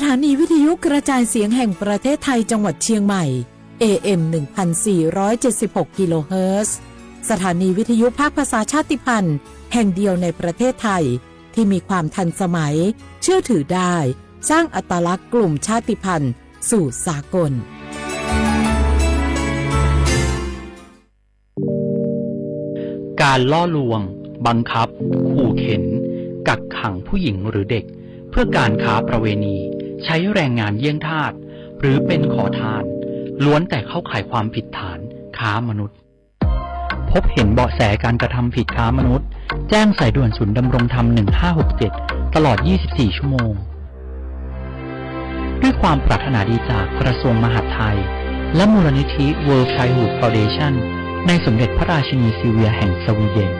สถานีวิทยุกระจายเสียงแห่งประเทศไทยจังหวัดเชียงใหม่ เอ เอ็ม หนึ่งพันสี่ร้อยเจ็ดสิบหก กิโลเฮิรตซ์ สถานีวิทยุภาคภาษาชาติพันธุ์แห่งเดียวในประเทศไทย ที่มีความทันสมัย เชื่อถือได้ สร้างอัตลักษณ์กลุ่มชาติพันธุ์สู่สากล การล่อลวง บังคับ ขู่เข็น กักขังผู้หญิงหรือเด็ก เพื่อการค้าประเวณี ใช้แรงงานเยี่ยงทาส หรือเป็นขอทาน ล้วนแต่เข้าข่ายความผิดฐานค้ามนุษย์ พบเห็นเบาะแสการกระทำผิดค้ามนุษย์ แจ้งสายด่วนศูนย์ดำรงธรรม หนึ่งห้าหกเจ็ด ตลอด ยี่สิบสี่ ชั่วโมง ด้วยความปรารถนาดีจากกระทรวงมหาดไทย และมูลนิธิ World Childhood Foundation ในสมเด็จพระราชินีซิลเวียแห่งสวีเดน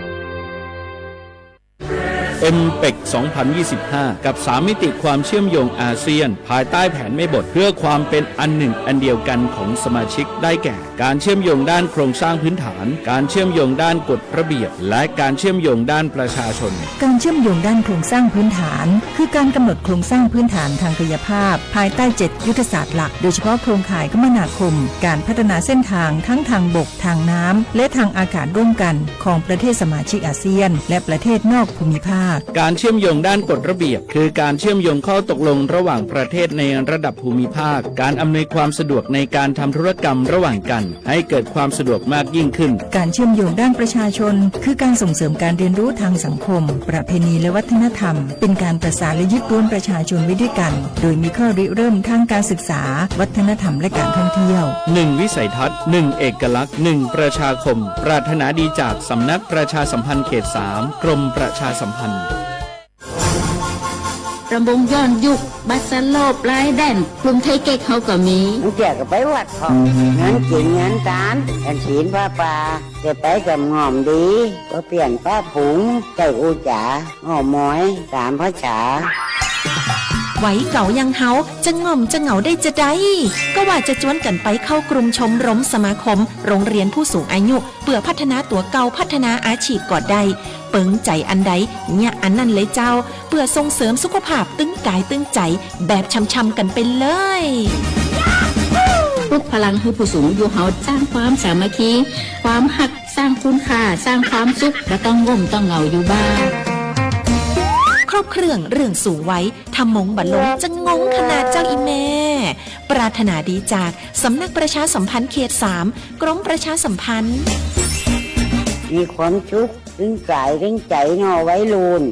เอ็มเปก สองพันยี่สิบห้า กับ สาม มิติความเชื่อมโยงอาเซียน ภายใต้แผนแม่บทเพื่อความเป็นอันหนึ่งอันเดียวกันของสมาชิก ได้แก่ การเชื่อมโยงด้านโครงสร้างพื้นฐาน การเชื่อมโยงด้านกฎระเบียบ และการเชื่อมโยงด้านประชาชน การเชื่อมโยงด้านโครงสร้างพื้นฐาน คือการกำหนดโครงสร้างพื้นฐานทางกายภาพ ภายใต้ เจ็ด ยุทธศาสตร์หลัก โดยเฉพาะโครงข่ายคมนาคม การพัฒนาเส้นทางทั้งทางบก ทางน้ำ และทางอากาศร่วมกัน ของประเทศสมาชิกอาเซียน และประเทศนอกภูมิภาค การเชื่อมโยงด้านกฎระเบียบ คือการเชื่อมโยงข้อตกลงระหว่างประเทศในระดับภูมิภาค การอำนวยความสะดวกในการทำธุรกรรมระหว่างกัน ให้เกิดความสะดวกมากยิ่งขึ้น การเชื่อมโยงด้านประชาชน คือการส่งเสริมการเรียนรู้ทางสังคม ประเพณีและวัฒนธรรม เป็นการประสานและยึดรวมประชาชนไว้ด้วยกัน โดยมีข้อริเริ่มทางการศึกษา วัฒนธรรมและการท่องเที่ยว หนึ่ง วิสัยทัศน์ หนึ่ง เอกลักษณ์ หนึ่ง ประชาคม ปรารถนาดีจากสำนักประชาสัมพันธ์เขต สาม กรมประชาสัมพันธ์ รำวงย้อนยุค บาสโลป ลายแดน กลุ่มไทเก๊กเฮาก็มี บางเทื่อก็ไปวัดพร้อม งานกินงานทาน กฐินผ้าป่า ได้ไปกับง่อมดี ก็เปลี่ยนผ้าผง ใส่อู้จ๋า อ้อมอย สามภาษา Vaiv kaus yam hauv tseem ngom tseem ngaus dej tsa dai, koj vas tsa cuab kam pais khauv krum chom rom xama khom roo riam phuj xoom a nyuj, pwm phaj thana tuav kaus phaj thana a tshim kom dai, peev cai an dai nyam an naj le cau, pwm xoom xeem xub khuab pham twb kais twb cai beb tsham tsham kam pes lawm. ปลุกพลังให้ผู้สูงอายุเฮาสร้างความสามัคคี ความฮัก สร้างคุณค่า สร้างความสุข บ่ต้องง่มต้องเหงาอยู่บ้าน ครบเครื่องเรื่องสูงวัย ทำมงบัตรลงจะงงขนาดเจ้าอีแม่ ปรารถนาดีจากสำนักประชาสัมพันธ์เขตสาม กรมประชาสัมพันธ์ มีความสุข ตึงกายตึงใจเนาะวัยรุ่น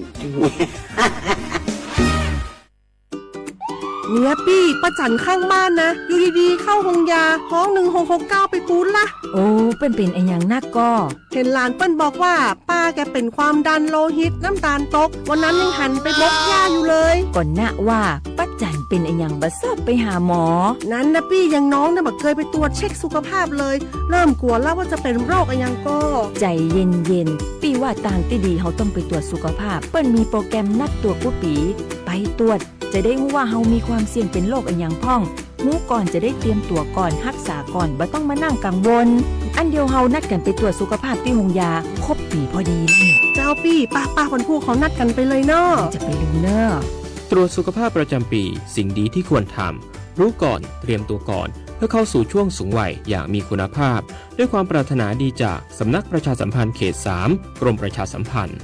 เนี่ยปี้ ป้าจั๋นข้างบ้านนะ อยู่ดีๆ เข้าโฮงยา ฮ้อง หนึ่งหกหกเก้า ไปปู๊ดละ โอ้ เปิ้นเป๋นอะหยังนักก่อ เห็นหลานเปิ้นบอกว่า ป้าแกเป็นความดันโลหิต น้ำตาลตก วันนั้นยังหันไปบกหญ้าอยู่เลย ก่อนนะว่า ป้าจั๋นเป๋นอะหยังบ่ซอบไปหาหมอ นั้นนะปี้ อย่างน้องเนี่ยบ่เคยไปตรวจเช็คสุขภาพเลย เริ่มกลัวแล้วว่าจะเป็นโรคอะหยังก่อ ใจเย็นๆ ปี้ว่าตางตี้ดีเฮาต้องไปตรวจสุขภาพ เปิ้นมีโปรแกรมนัดตรวจกู้ปี๋ ไปตรวจ จะได้ฮู้ว่าเฮามีความเสี่ยงเป็นโรคอะหยังพ่อง ฮู้ก่อนจะได้เตรียมตั๋วก่อน ฮักษาก่อน บ่ต้องมานั่งกังวล อันเดียวเฮานัดกันไปตรวจสุขภาพตี้โฮงยา ครบปี๋พอดีนั่น เจ้าปี้ ป้าๆ วันพูกเฮานัดกันไปเลยเนาะ จะไปดูเนอะ ตรวจสุขภาพประจำปี สิ่งดีที่ควรทำ รู้ก่อน เตรียมตัวก่อน เพื่อเข้าสู่ช่วงสูงวัยอย่างมีคุณภาพ ด้วยความปรารถนาดีจากสำนักประชาสัมพันธ์เขตสาม กรมประชาสัมพันธ์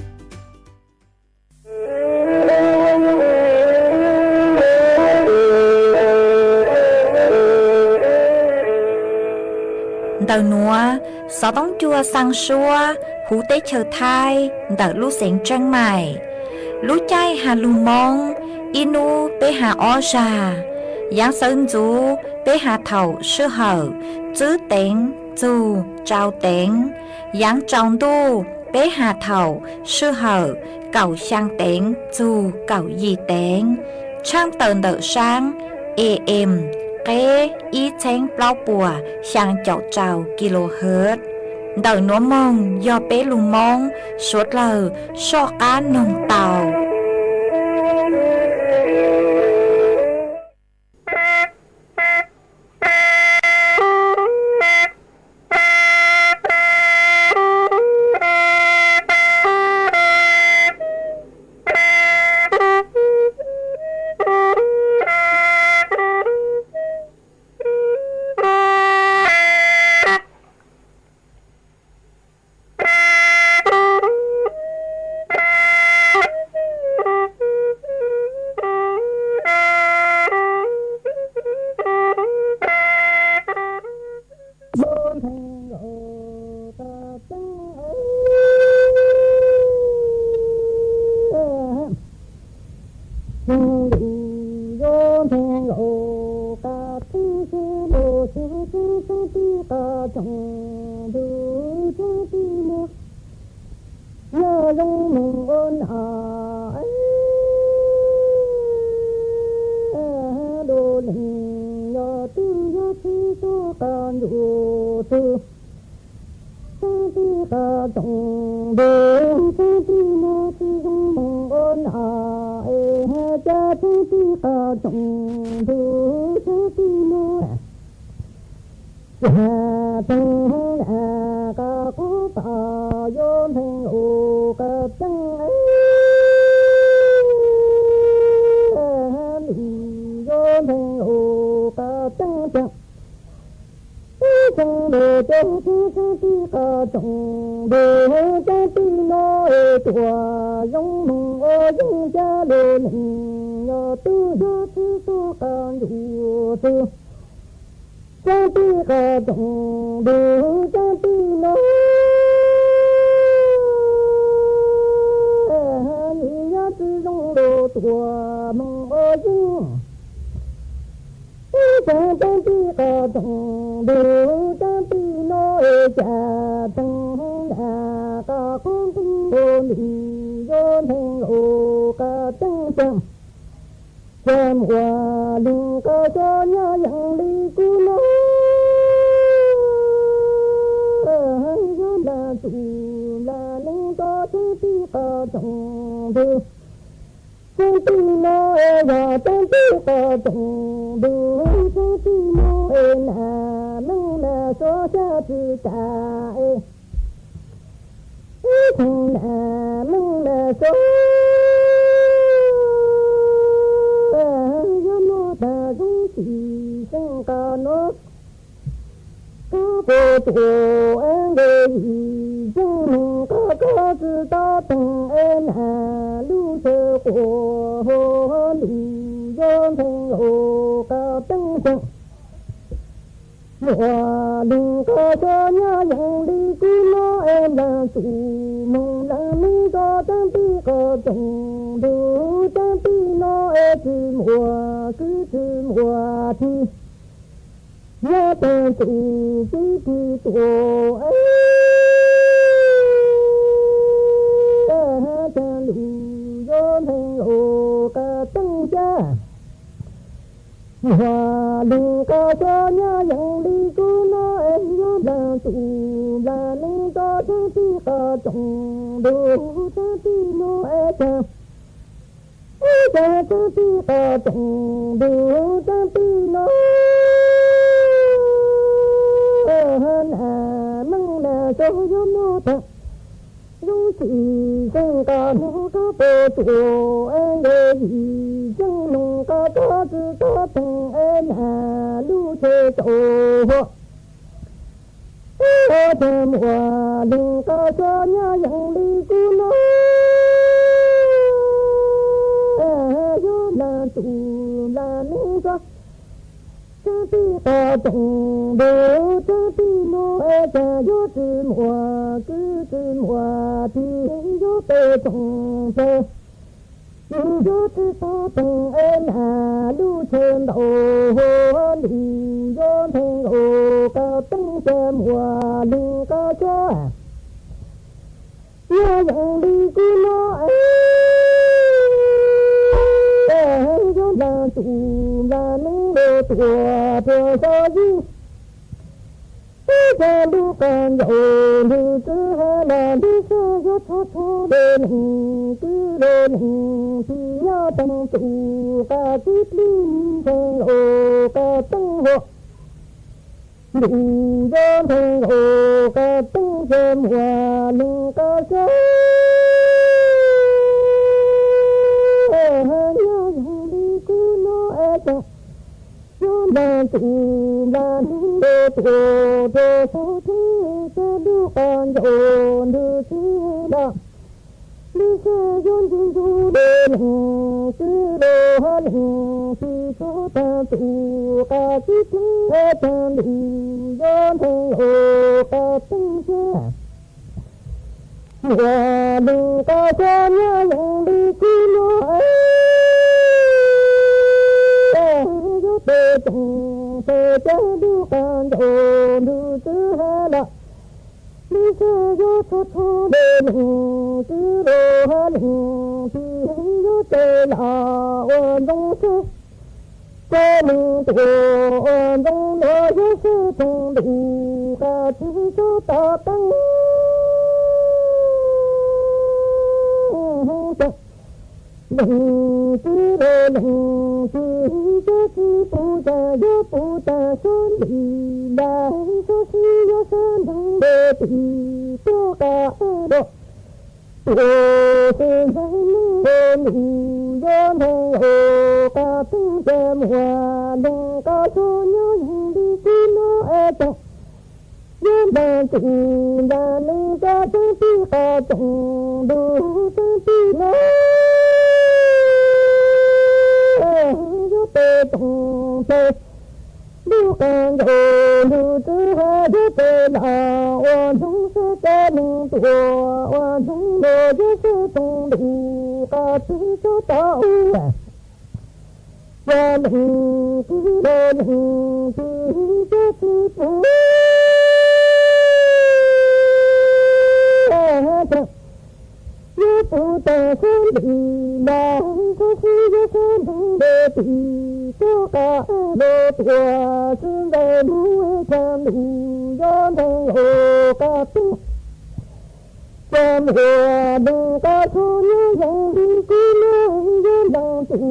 Ntawm nuav, xov tooj cua xaa suab huv teb chaws Thaib ntawm lub xeev Tsheeb Maim. Lub caij has lug Moob, ib nub peb has ob zag. Yaav sawv ntxuv peb has thaum sij hawm tswb teev txug tsau teev. Yaav tsaus ntuj peb has thaum sij hawm kaum xyaa teev txug kaum yim teev. Tshaaj tawm ntawm saab A M qeb ib txheeb plaub puas xyaa caum rau kilohertz. Ntawm nuav moog yog peb lug Moob suav dlawg soj qaab noog tau. Txheeb tib qho tsoom ntug txheeb tib no, nyob zoo moog ua nam dua leej yog tub yog txiv tuaj qab ntuj tug. Txheeb tib qho tsoom ntug txheeb tib no, txiv zoo moog ua nam es has cas txheeb tib qho tsoom ntug txheeb tib no. Yog teeg nam qab qhuab qab yuav nteeg ua qab teeb, lwm yuav nteeg ua qab teeb ceeb. Ib tsoom ntug cov txheeb tib qho tsoom ntug txheeb tib no es tuaj zoo moog ua yeeb ca lug neej yog tub yog txiv tuaj qab ntuj tug. Txheeb tib qho tsoom ntug txheeb tib no, yog txiv zoo lug tuaj moog ua yeeb. Ib tsoom txheeb tib qho tsoom ntug txheeb tib no es cas teeg nam qab qhuab ntuj ua lwm yuav nteeg ua qab teeb ceeb. Cas muaj leej qab xyov nyob yeej li kuv no, yog nplas txuj nplas neeg txog txheeb tib qho tsoom ntug txheeb tib no es yog txheeb tib qho tsoom ntug txheeb tib no es nam meej nam suav xyab txwv tas es ib tsoom nam meej nam suav yog no tag zoo tsis xeeb qab no. Koj puas tuaj es nqe yim yeej neeg qab koj txwv tau teeg es nam lub chaw quas lwm yuav nteeg ua qab teeb ceeb. Muaj leej qab xyov nyob yeej li kuv no es nplas txuj moog nplas neeg txog txheeb tib qho tsoom ntug txheeb tib no es tsi muaj kwv tsi muaj tij. Nyob teeg txuj tib tib tuaj es has tas lwm yuav nteeg ua qab teeb ceeb. Muaj leej qab xyov nyob yeej li kuv no es yog nplas txuj nplas neeg txog txheeb tib qho tsoom ntug txheeb tib no es cas, es cas txheeb tib qho tsoom ntug txheeb tib no nam meej nam suav yog no tag zoo tsis xeeb qab no. Koj puas tuaj es nqe yim yeej neeg qab koj txwv tau teeg es nam lub chaw tau huam. Es cas muaj leej qab xyov nyob yeej li kuv no es yog nplas txuj nplas neeg txog txheeb tib qho tsoom ntug txheeb tib no es cas yuav tsi muaj kwv tsi muaj tij, yuav peb tsoom pleg, yuav tsi tau teeg es nam lub chaw ntau huam lwm yuav nteeg ua qab teeb ceeb. Muaj leej qab xyov nyob yeej li kuv no es yog nplas txuj nplas neeg lug tuaj rua xyov yib. Ib txha lub qab ncaus ntug txwv has los ntug xyov yog txhob txhob lug neeg kwv lug neeg tij, nyob teeg txuj qab txwv plig nteeg ua qab teeb huam lwm yuav nteeg ua qab teeb ceeb. Muaj leej qab xyov nyob yeej li kuv no es cas yuav nplas txuj nplas neeg lug tuaj rua xyov txheeb txha lub qab ncaus ntug txwv los ntug xyov yog ntsuj ntsuj lug neeg kwv lug neeg tij, txhob tag txuj qab txwv plig nteeg lwm yuav nteeg ua qab teeb ceeb. Muaj leej qab xyov nyob yeej li kuv no es yog peb tsoom pleg, cas lub ncaus ntuj txwv ha los, lub sij hawm yuav txog txog le leej txiv los ha leej txiv yuav tes los ua ntxoov seb, cov neeg tuaj ua ntxoov los yuav sab toog ntuj qab txwv tso tom teeb. Leej txiv los leej txiv, cov txiv pum cas yuav pum tas sab ntim laj, sab sib yuav sab nteeg le tim tuaj qab los. Tuaj xwb ntxhais neeg le ntuj yuav nteeg ua qab teeb ces muaj leej qab txhua nyob yeej li kuv no es cas yuav npaj tus nta neeg tso tseeb tij qab toog ntuj tseeb tij no. Yuav peb toog peb lub qab ncaus ntuj txwv ha yuav tes los ua ntxoov seb cov neeg tuaj ua ntxoov los yuav sab toog ntuj qab txwv tso tom u. Cov leej txiv los leej txiv, cov txiv pum cas yuav pum tas sab ntim laj, sab sib yuav sab nteeg le tim tuaj qab los. Tuaj xwb ntxhais mus cas ntuj yuav nteeg ua qab teeb ces muaj leej qab txhua nyob yeej li kuv no, yuav npaj tus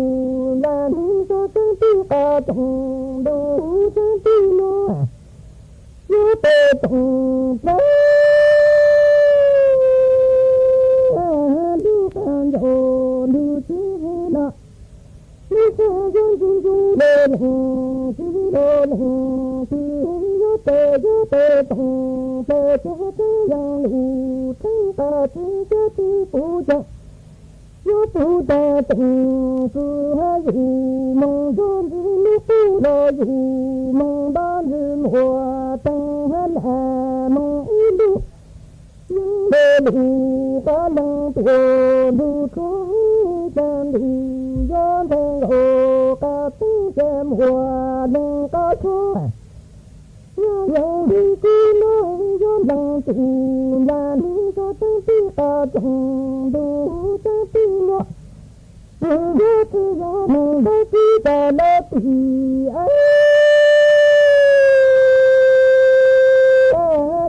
nta neeg tso tseeb tij qab toog ntuj tseeb tij no. Yuav peb toog peb lub qab ncaus ntuj txwv ha los, lub sij hawm yuav ntxuv ntxuv le leej txiv los leej txiv, yuav peb yuav peb toog peb cov tseeb yeej lus tseeb qab txwv cov txiv pum cas yuav pum tas toog txwv ha yus moog nrog ntxwg lub qub los yus moog npab ntxwg muag teeg ha na moog ib lub yeej le lus qab leej tuaj ntuj tsuag cas ntuj yuav nteeg ua qab teeb ces muaj leej qab txhua nyob yeej li kuv no, yuav npaj tus nta neeg tso tseeb tij qab toog ntuj tseeb tij no. Yus yuav tsis yog moog lawv txiv tas lawv tim,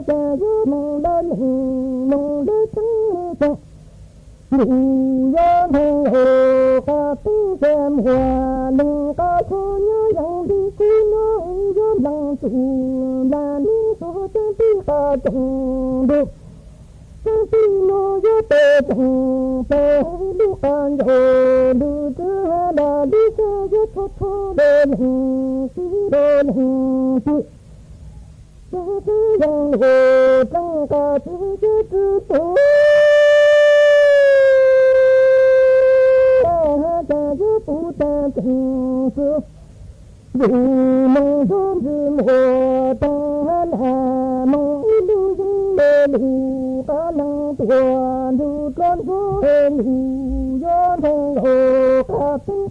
cas yuav moog lawv neeg moog lawv tseeb tag. Ntuj yuav nteeg ua qab teeb ces muaj leej qab txhua nyob yeej li kuv no, yuav npaj tus nta neeg tso tseeb tij qab toog ntuj tseeb tij no. Yuav peb toog peb lub qab ncaus ntuj txwv ha los, lub sij hawm yuav txhua txhua le leej txiv los leej txiv, cov tseeb yeej lus tseeb qab txwv cov txiv pum cas yuav pum tas toog txwv yus moog nrog ntxwg muag teeg ha na moog ib lub yeej le lus qab leej tuaj ntuj tsuag ntxuag ntuj yuav nteeg ua qab teeb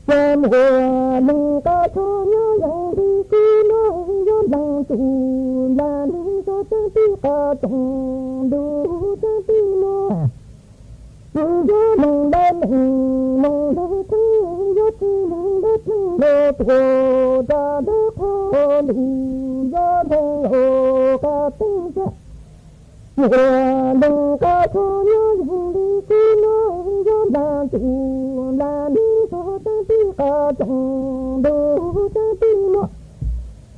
ces muaj leej qab txhua nyob yeej li kuv no, yuav npaj tus nta neeg tso tseeb tij qab toog ntuj tseeb tij no. Yus yuav moog lawv neeg moog lawv tseeb, yuav tsis moog lawv tseeb los tuag rau lawv qhov ntuj yuav nteeg ua qab teeb ces muaj leej qab txhua nyob yeej li kuv no, yuav npaj tus nta neeg tso tseeb tij qab toog ntuj tseeb tij no.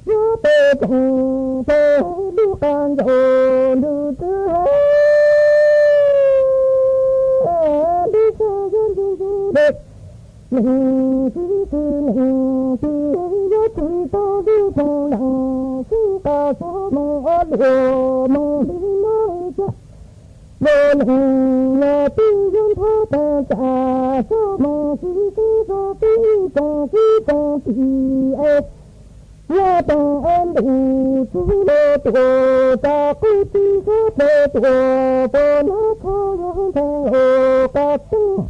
Yuav peb toog peb lub qab ncaus ntuj txwv ha, lub sij hawm yuav ntxuv ntxuv le neeg txiv txiv neeg txiv, yuav tsis tau lub phooj leej sib qab xov moog ob luag moog li no cas. Los leej los twb yuav nthuav tag tsam xov moog txiv txiv xov tib tsoom txiv tsoom txiv es, nyob toog es ntuj txwv los tuaj tsa qub txiv xov tes tuaj puas nyob txhua yuav nteeg ua qab teeb.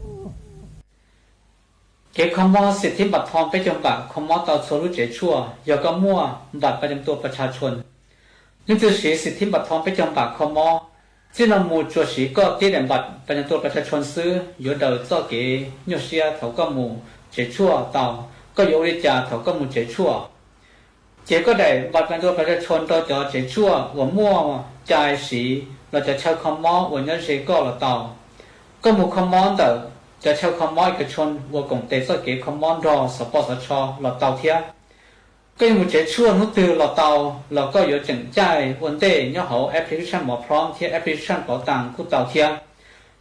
Kev kho mob xim thib npam thoo peb caug npam kho mob tau txhua lub tsev tshuaj yog koj muaj npam pas cam tua pas tsha tshoo. Leej twg siv xim thib npam thoo peb caug npam kho mob, txij no mus tsuas siv koj tib daim npam pas cam tua pas tsha tshoo xwb yuav daws txoj kev nyuaj siab thaum koj mus tsev tshuaj tau. Koj yuav ua li cas thaum koj mus tsev tshuaj? Ces koj daim npam pas cam tua pas tsha tshoo rau cov tsev tshuaj uas muaj cai siv los cov chaw kho mob uas nyob ze koj los tau. Koj mus kho mob ntawm cov chaw kho mob ib kas tshoo uas koom tes txoj kev kho mob nrog xov pos xov tsho los tau thiab. Koj yuav mus tsev tshuaj hnub twg los tau, los koj yuav tseem caij ua ntej nyob hauv application Mos Phlob thiab application Pov Tas kuj tau thiab.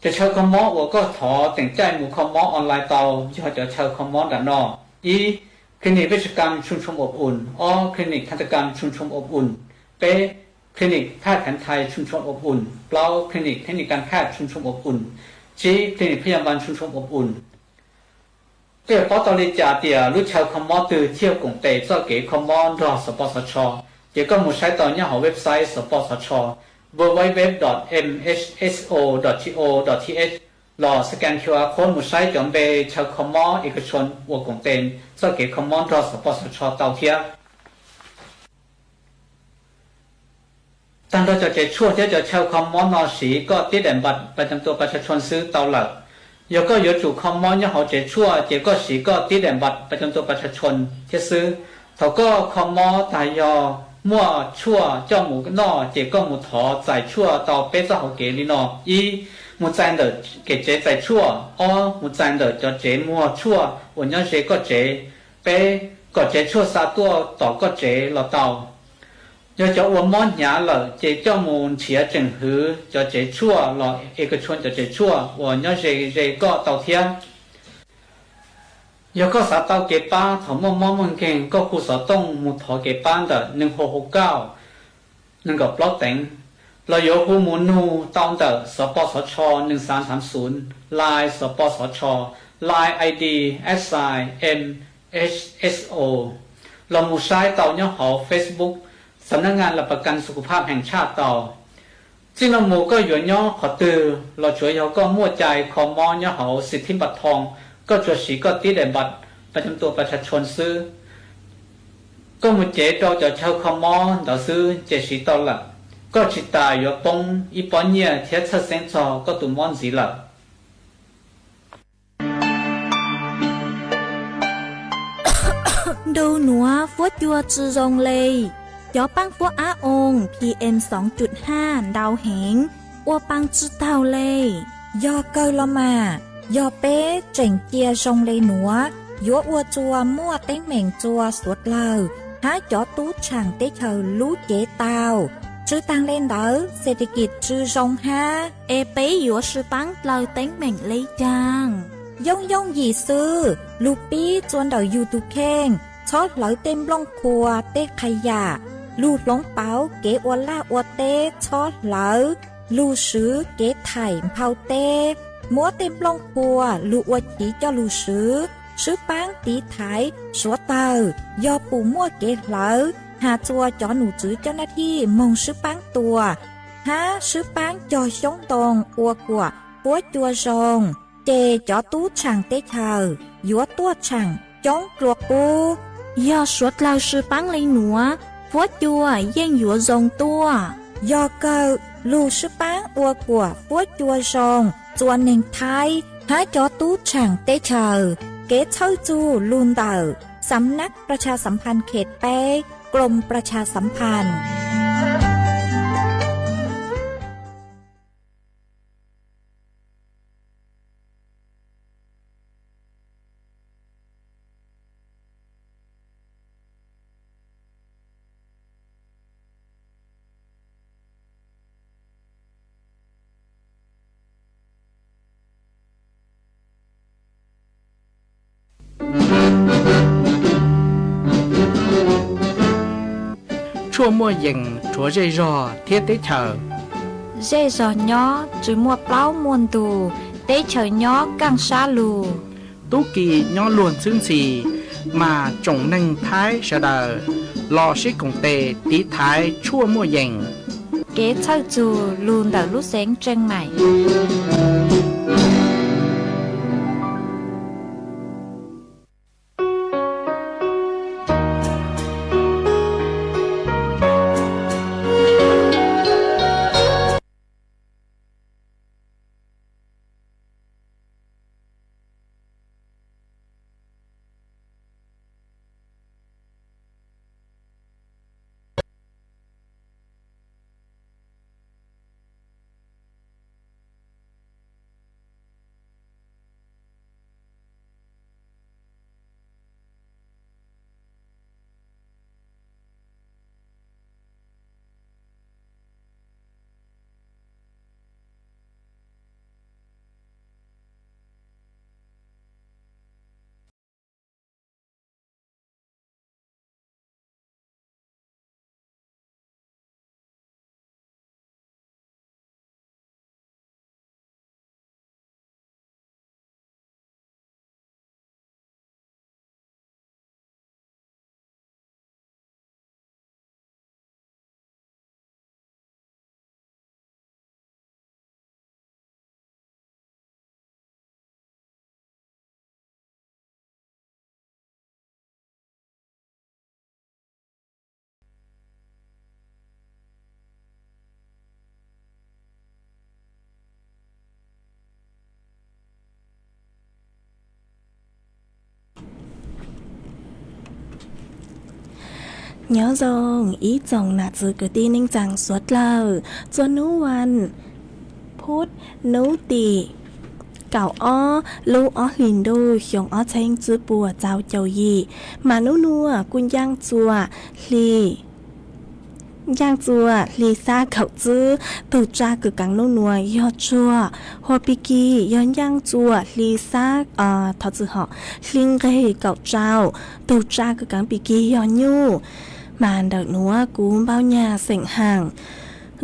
Cov chaw kho mob uas koj thov tseem caij mus kho mob online tau yog cov chaw kho mob nram no: ib, clinic Vej Tsha Kam Tshum Tshum Ob Um; ob, clinic Tha Ta Kam Tshum Tshum Ob Um; peb, clinic Phaj Khav Thais Tshum Tshum Ob Um; plaub, clinic Thej Nis Kas Phaj Tshum Tshum Ob Um; tsib, clinic Phaj Yas Npas Tshum Tshum Ob Um. Koj yuav paub tau li cas tias lub chaw kho mob twg thiaj koom tes txoj kev kho mob nrog xov pos xov tsho? Ces koj mus saib tau nyob hauv website xov pos xov tsho: www dot mhso dot go dot th, los scan Q R code mus saib cov npe chaw kho mob ib kas tshoo uas koom tes txoj kev kho mob nrog xov pos xov tsho tau thiab. Tag nrho cov tsev tshuaj thiab cov chaw kho mob no siv koj tib daim npam pas cam tua pas tsha tshoo xwb tau lawm. Yog koj yuav tsum kho mob nyob hauv tsev tshuaj ces koj siv koj tib daim npam pas cam tua pas tsha tshoo thiab xwb. Thaum koj kho mob tag yog muaj tshuaj coj mus noj ces koj mus thov txais tshuaj tau peb txoj hauv kev li no: ib, mus txais ntawm kev tsev txais tshuaj; ob, mus txais ntawm cov tsev muag tshuaj uas nyob ze koj tsev; peb, kom tsev tshuaj xa tuaj tom koj tsev los tau. Yog cov uas mob hnyav lawm ces coj mus nrhiav tseem hwv cov tsev tshuaj los ib kas tshoo cov tsev tshuaj uas nyob ze ze koj tau thiab. Yog koj xav tau kev pab thaum muaj mob muaj nkeeg, koj hu xov tooj mus thov kev pab ntawm neeg hau hau kauj nees nkaum plaub teev, los yuav hu mus nug tau ntawm xov pos xov tsho nees xav thaav xum, Line xov pos xov tsho, Line I D at sign M H S O, los mus saib tau nyob hauv Facebook Xam Naj Ngas Las Pas Kas Xu Khu Phaj Heem Tshaj tau. Txij no mus koj yuav nyob qhov twg los tsuav yog koj muaj cai kho mob nyob hauv xim thib npam thoo, koj tsuas siv koj tib daim npam pas cam tua pas tsha tshoo xwb. Koj mus cev rau cov chaw kho mob ntawd xwb ces siv tau lawm. Koj tsis tas yuav poob ib pob nyiaj thiab txhawj xeeb txog koj tus mob ntxiv lawm. Ntu nuav fuab cua tsi zoo le, cov paab fuab ab oo P M xoo cuj haj ntau heev, ua paa tsi taug le. Yog kawg los mas, yog peb tseem cia zoo le nuav, yuav ua txuas muaj teeb meem txua suav dlawg hab cov tub tshaam teb chaws lub cev tau. Tsw taag le ntawd, xes tes kis tsw zoo hab, es peb yuav sw paab dlawg teeb meem le caag? Yooj yooj yim xwb, lug pib txua ntawm yug tug kheej, txhob hlawv tej nplooj qhua tej qha yam, lug hloov pauv kev ua laj ua teb txhob hlawv, lug swv kev thaim nphau teb, muab tej nplooj qhua lug ua chiv coj lug swv, swb paab tiv thaiv suav dlawg. Yog pum muaj kev hlawv, has txua cov num tswv coj naj thij moog swb paab tua, hab swb paab cog xyoob ntoo ua kuam fuab cua zoo, ces cov tub tshaam teb chaws yuav tuaj tshaam coob dlua qub. Yog suav dlawg sw paab le nuav, fuab cua yeej yuav zoo tuaj. Yog kawg, lug swb paab ua kuam fuab cua zoo txua neeg Thaib hab cov tub tshaam teb chaws, kev txhawj txug lug ntawm Xam nab Pras Tshas Xam Phas Khes peb, Kloom Pras Tshas Xam Phas. Tshuaj muaj yees rhuav zej zog thiab teb chaws. Zej zog nyob tsi muaj plaub muaj ntug, teb chaws nyob kaaj sab lug. Tub ki nyob luag ntxhwb ntxhi, mas tsoom neeg Thaib sawv daws los sib koom tes tiv thaiv tshuaj muaj yees. Kev txhawj txug lug ntawm lub xeev Tseej Maim. Nyob zoo ib tsoom nam txwv kwv tij neej tsaa suav dlawg, txuas nub vas phuv nub tim kaum ob lub ob hlis ntuj xyoo ob txheeb tsib puas txaus caum yim, mas nub nuav kuj ncaaj txuas hli ncaaj txuas hli xab kaum tsib. Tug tsaab kws kaav nub nuav yog tsuag, hua pig kig yog ncaaj txuas hli xab, thov txwm hom, hli nqeg kaum rau. Tug tsaab kws kaav pig kig yog nyuj. Mas ntawm nuav kuv npauj nyag xeem Haaj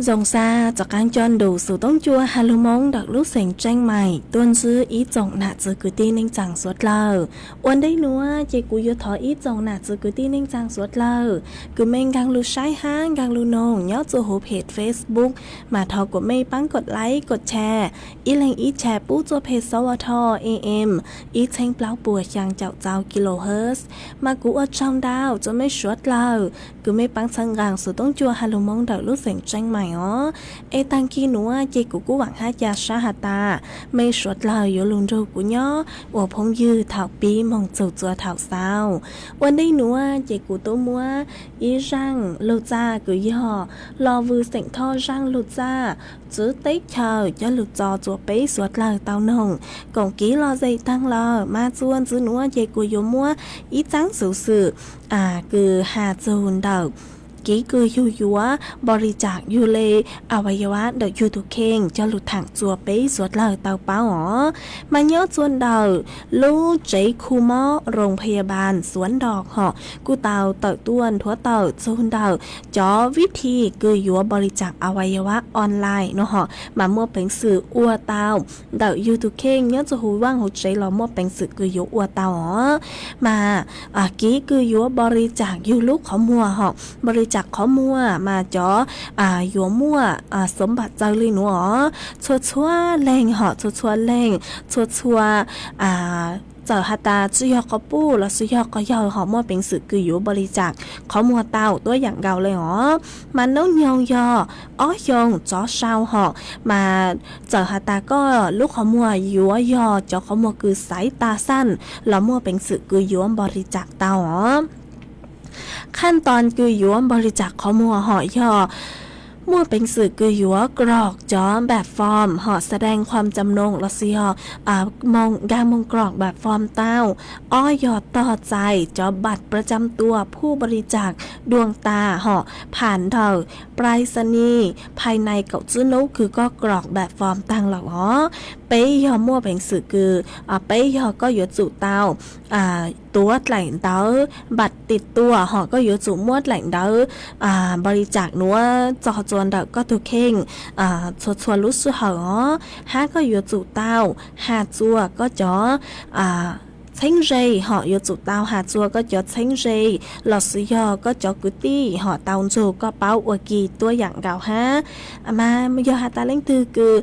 Zoo Xab rov qaab coj ntu xuv toob cua has lug Moob ntawm lub xeem Tseeb Mais tuaj ntsib ib tsoom nam txwv kwv tij neej tsaa suav dlawg. Ua ntej nuav ces kuv yuav thov ib tsoom nam txwv kwv tij neej tsaa suav dlawg kws mej nkaag lug saib hab nkaag lug noog nyob txuj huv phem Facebook, mas thov kuas mej paab kov like kov share, ib leeg ib share pub txuj phem xov a tho em ib txheeb plaub puas xyaa caum txau kilohertz. Mas kuv ua tsaug ntau rua mej suav dlawg kws mej paab txhawb nqaa xuv toob cua has lug Moob ntawm lub xeem Tseeb Mais os. Es taag kig nuav ces kuv kuj vaam hab ca sab has tas mej suav dlawg yuav lug nrug kuv nyob ua phooj ywg thaum pib moog txug txua thaum xaus. Ua ntej nuav ces kuv tub muab ib zaaj lug txaj kws yog Los Vwm Xeem Thoj zaaj lug txaj txwv teb chaws coj lug txo rua peb suav dlawg tau noog koom kiv lom zem taag lawm. Mas txuas ntxiv nuav ces kuv yuav muab ib txaab xuv xwm kws has txug ntawm kev kws yug yuav npo li cas yug le a wa ya wa ntawm yug tug kheej coj lug thaam rua peb suav dlawg tau paub os. Mas nyob rua ntawm lub tsev khu mob Roos Pha Ya Npas Suav Ntos hom kuj tau tawm tuaj nthuav tawm txug ntawm cov vib thi kws yuav npo li cas a wa ya wa online no hom mas muaj peev xwm ua tau ntawm yug tug kheej nyob rua huv vaaj huv tsev los muaj peev xwm kws yuav ua tau os. Mas kev kws yuav npo li cas yug lub qhov muag hom npo li cas qhov muag mas cov yuav muaj xoov npam txawg li nuav os. Txhua txhua leej hom txhua txhua leej txhua txhua txawm has tas tsi yog qhov puj los sis yog qhov yawg hom muaj peev xwm kws yuav npo li cas qhov muag tau tuab yaam nkaus le os. Mas noob nyoog yog ob xyoos tsov sau hom mas txawm has tas koj lub qhov muag yuav yog cov qhov muag kws xaiv tas xaj los muaj peev xwm kws yuav npo li cas tau os. Khaj toos kws yuav npo li cas qhov muag hom yog muaj peev xwm kws yuav krog cov npam foom hom xa daej khuam cam noos los sis yog moog nkaag moog krog npam foom tau. Ob yog tog txais cov npam pra cam tua phuj npo li cas duas tas hom pham ntawm prais xa ni phais nais kaum tsib nub kws koj krog npam foom taag lawm os. Peb yog muaj peev xwm kws peb yog koj yuav tsum tau tuav dlaim ntawv npam tim tua hom koj yuav tsum muab dlaim ntawv npo li cas nuav txog rua ntawm koj tug kheej txhua txhua lub sij hawm os. Hab koj yuav tsum tau has rua koj cov txheeb ze hom yuav tsum tau has rua koj cov txheeb ze los sis yog koj cov kwv tij hom tau ntsug koj paub ua ke tuab yaam nkaus hab. Mas yog has tas leej twg kws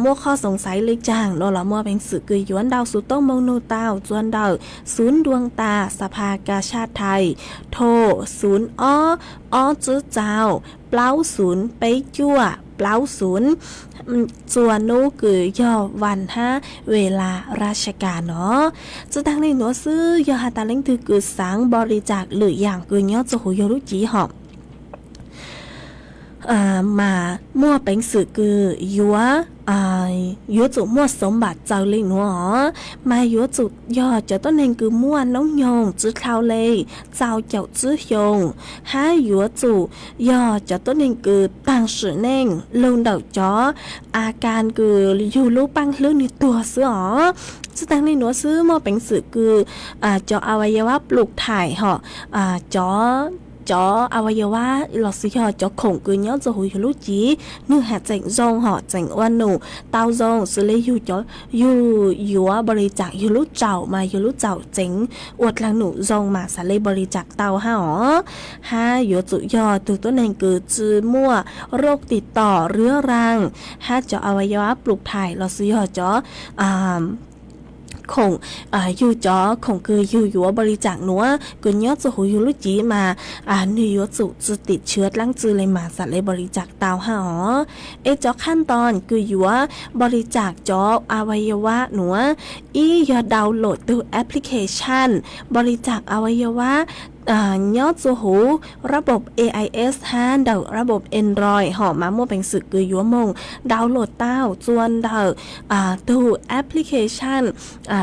muaj qhov xoov xaiv le caag nuav los muaj peev xwm kws yuav ntau xuv toob moo nug tau rua ntawm xuv duas tas xa pha ka saj thais thom xuv ob ob tsib txau plaub xuv peb cuaj plaub xuv txhua nub kws yog vas hab ve las raj sab kas no. Tsi taag le nuav xwb yog has tas leej twg kws xaav npo li cas lwm yaam kws nyob rua huv yug lub cev hom mas muaj peev xwm kws yuav yuav tsum muaj xoov npam txawg le nuav os. Mas yuav tsum yog cov tuab neeg kws muaj noob nyoog tsi dlhau le txaus caum tsib xyoos hab yuav tsum yog cov tuab neeg kws taag sim neej lug ntawm cov a kas kws yug lub paaj hlwb nwg tuag xwb os. Tsi taag le nuav xwb muaj peev xwm kws cov a wa ya wa plum thais hom cov cov a wa ya wa los sis yog cov khoom kws nyob rua huv yug lub cev nwg has tseem zoo hom tseem ua num tau zoo xws le yug cov yug yuav npo li cas yug lub tsaum mas yug lub tsaum tseem ua dlaag num zoo mas xav le npo li cas tau hab os. Hab yuav tsum yog tug tuab neeg kws tsi muaj roj tim tom rwb raag hab cov a wa ya wa plum thais los sis yog cov khoom yug cov khoom kws yug yuav npo li cas nuav kws nyob rua huv yug lub cev mas nwg yuav tsum tsi tim tshiav dlaab tsi le mas xav le npo li cas tau hab os. Es cov khaj toos kws yuav npo li cas cov a wa ya wa nuav, ib yog download tug application npo li cas a wa ya wa nyob txua huv rab pom A I S hab ntawm rab pom Android hom mas muaj peev xwm kws yuav moog download tau txua ntawm tug application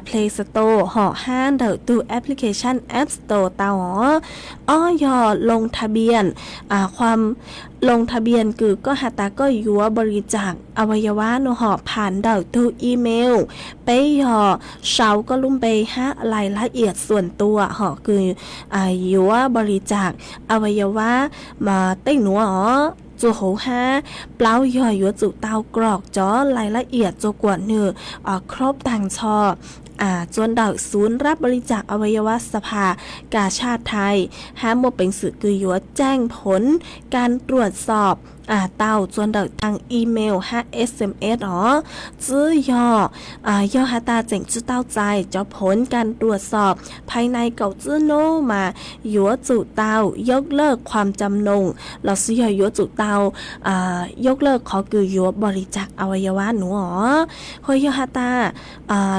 Play Store hom hab ntawm tug application App Store tau os. Ob yog loo tha bian, loo tha bian kws koj has tas koj yuav npaus li cas a wa ya wa no hom pham ntawm tug email. Peb yog sau koj lub npe hab lais lab iam xuam tua hom kws yuav npaus li cas a wa ya wa mas tej nuav os. Txua huv hab plaub yog yuav tsum tau krog cov lais lab iam txua kuam nwg khrob taag nrho txua ntawm xuv rab npaus li cas a wa ya wa xab phas kas saj thais hab muaj peev xwm kws yuav caij phoov kas ruam xob tau txua ntawm taag email hab S M S os. Txwb yog, yog has tas tseem tsi tau txais cov phoov kas ruam xob phais nais kaum txwb nub mas yuav tsum tau yog lawj qhuam cam noog lossis yog yuav tsum tau yog lawj qhov kws yuav npaus li cas a wa ya wa nuav os. Hos yog has tas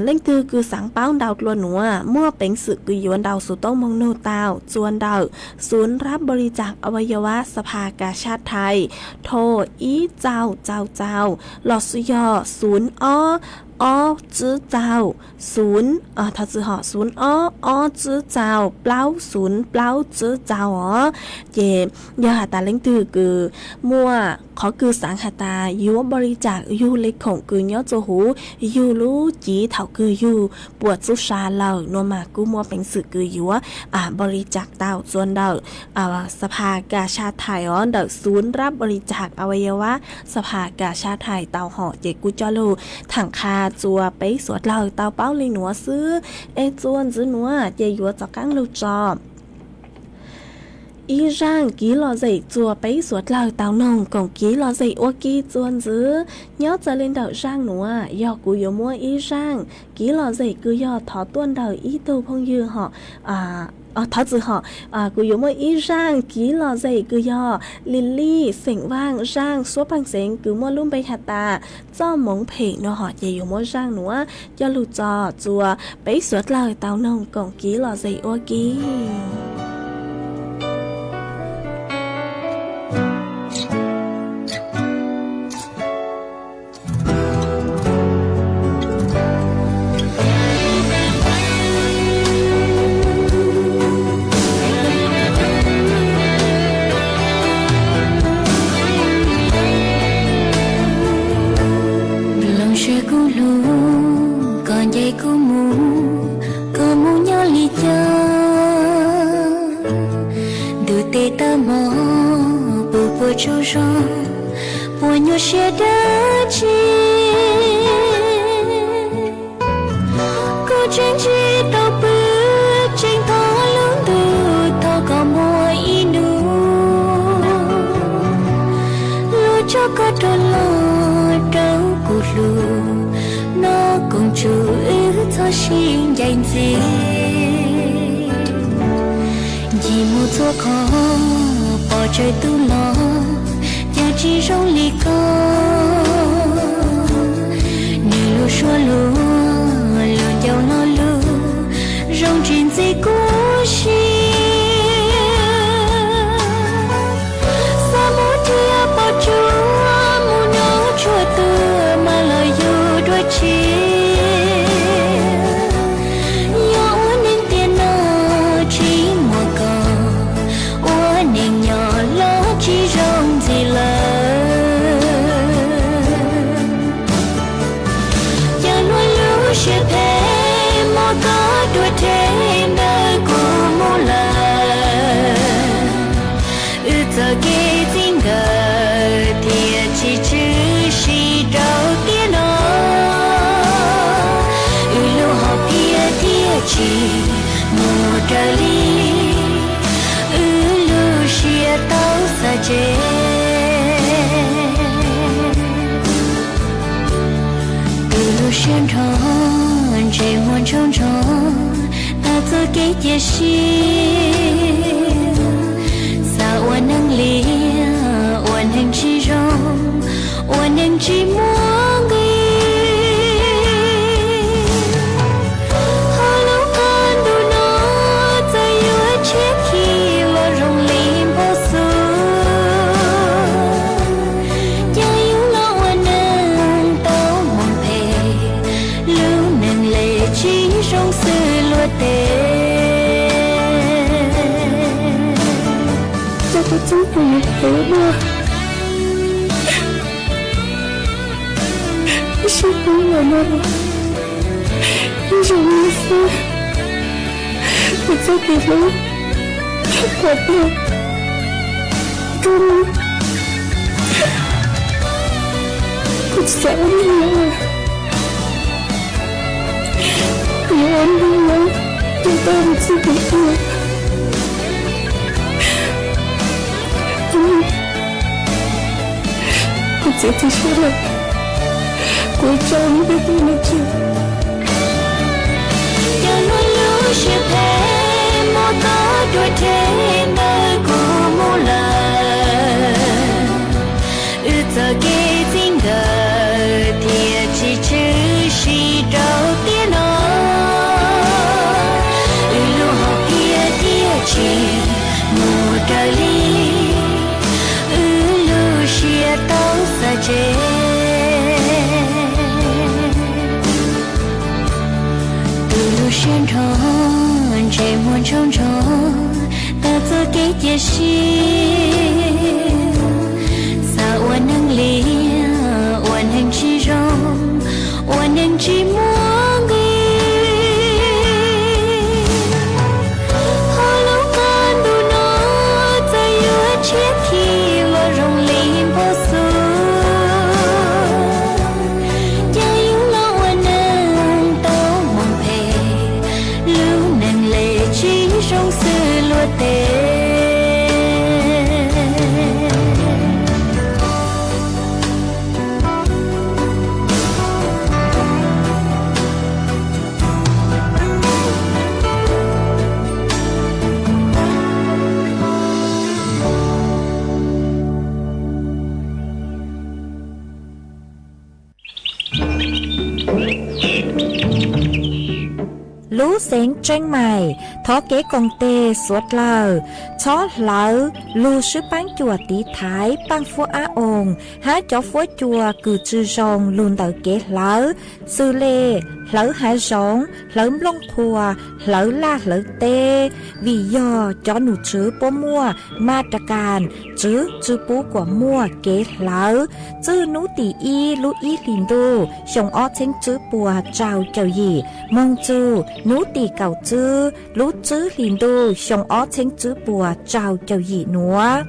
leej twg kws xaav paub ntau dlua nuav muaj peev xwm kws yuav ntaus xuv toob moog nug tau txua ntawm xuv rab npaus li cas a wa ya wa xab phas kas saj thais, tho ib txaus txaus txaus lossis yog xuv ob ob tsib txaus xuv, txwm hom xuv ob ob tsib txaus plaub xuv plaub tsib txaus os. Ces yog has tas leej twg kws muaj qhov kws xaav has tas yuav npaus li cas yug le khoom kws nyob txua huv yug lub civ thaum kws yug puas txub sa lawm nuav mas kuj muaj peev xwm kws yuav npaus li cas tau txua ntawm xab phas kas saj thais os ntawm xuv rab npaus li cas a wa ya wa xab phas kas saj thais tau hom ces kuj coj lug tham qha txua peb suav dlawg tau paub le nuav xwb. Es txua ntxiv nuav ces yuav tov qaab lug tso ib zaaj kiv lom zem txua peb suav dlawg tau noog koom kiv lom zem ua ke txua ntxiv. Nyob txawm le ntawm zaaj nuav yog kuv yuav muab ib zaaj kiv lom zem kws yog thov tuaj ntawm ib tug phooj ywg hom, thov txwm hom, kuv yuav muab ib zaaj kiv lom zem kws yog Lily xeem Vaaj zaaj suab paag xeev kws muaj lub npe has tas Txoj Moov Phem no hom ces yuav muab zaaj nuav coj lug tso txua peb suav dlawg tau noog koom kiv lom zem ua ke. Loov siab kuv hlub, koj ncaim kuv mus, koj mus nyob li cas? Ntuj teb tawv mog, puas puas tsaug zog, puas nyuaj siab dab tsi? Kuv tseem tsis tau pw, tseem thov lub ntuj thov koj muaj ib hnub luag coj koj rov los rau kuv hlub, noj koom tsuj wb txhob sib ncaim ntxiv. Ncig mus txhua qhov, pom tsawg tug los cas tsis zoo li koj. Nws lub suab luag, lub ncauj lo lug, zoo tsis ntxim kuv siab. Xav mus thiab pom tsuas mus nyob tshuaj tuag mas los yug dua tshiab. Yog ua neeg tiam no tsis muaj koj, ua neeg nyob los tsis zoo ntxiv lawm. Cas luag lub siab phem muab koj dua rhe ntawm kuv mus lawm. Wb txoj kev txij nkawm thiaj tsis tshwm sim rau tiam no. Wb lub hom phiaj thiaj tsis mus raws li wb lub siab tau xav tseg. Wb lub siab nrho ntsej muag ntshau ntsho, tag txoj kev cia siab. Xav ua neeg liam, ua neeg tsis zoo, ua neeg tsis muaj nqis. Hauv lub qab ntuj no txawm yuav tshiab khi Kuv lub duab, ib sij kuv los no, ib zaug no xwb, kuv txoj kev hlub qhuav tuag rau, kuv tsis xav ua neeg lawm. Kuv yuav ua neeg lawm, yuav tau kuv txoj kev tuag. Kuv txiav txim siab lawm, kuv tso lub ntiaj teb no tseg. Cov nuav lub siab phem muab koj dua rhe ntawm kuv mus lawm. Wb txoj kev txij nkawm thiaj tsis tshwm sim rau tiam no. Wb lub hom phiaj thiaj tsis mus raws li wb lub siab tau xav tseg. Tus lub siab nrho ntsej muag ntsoog ntsoog tawm txoj kev cia siab. Xav ua neeg liam, ua neeg tsis zoo, ua neeg tsis muaj nqis. Hauv lub qab ntuj no txawm yuav tshiab khi los zoo li npau suav, cas yus los ua neeg tau mob phem, lub neej le tsis zoo xwm luag tej. Lub xeev Tseeb Maim thov kev koom tes suav dlawg txhob hlawv lug swb paab cuam tiv thaiv paaj fuab ab oo hab cov fuab cua kws tsi zoo lug ntawm kev hlawv, xws le hlawv hav zoov, hlawv nplooj qhuav, hlawv laj hlawv teb, vim yog cov num tswv puab muaj ma ra kas tswv tsi pub kuas muaj kev hlawv. Txwj nub tim ib lub ib hlis ntuj xyoo ob txheeb tswb puas rau caum yim moog txug nub tim kaum tswb lub tswb hlis ntuj xyoo ob txheeb tswb puas rau caum yim nuav.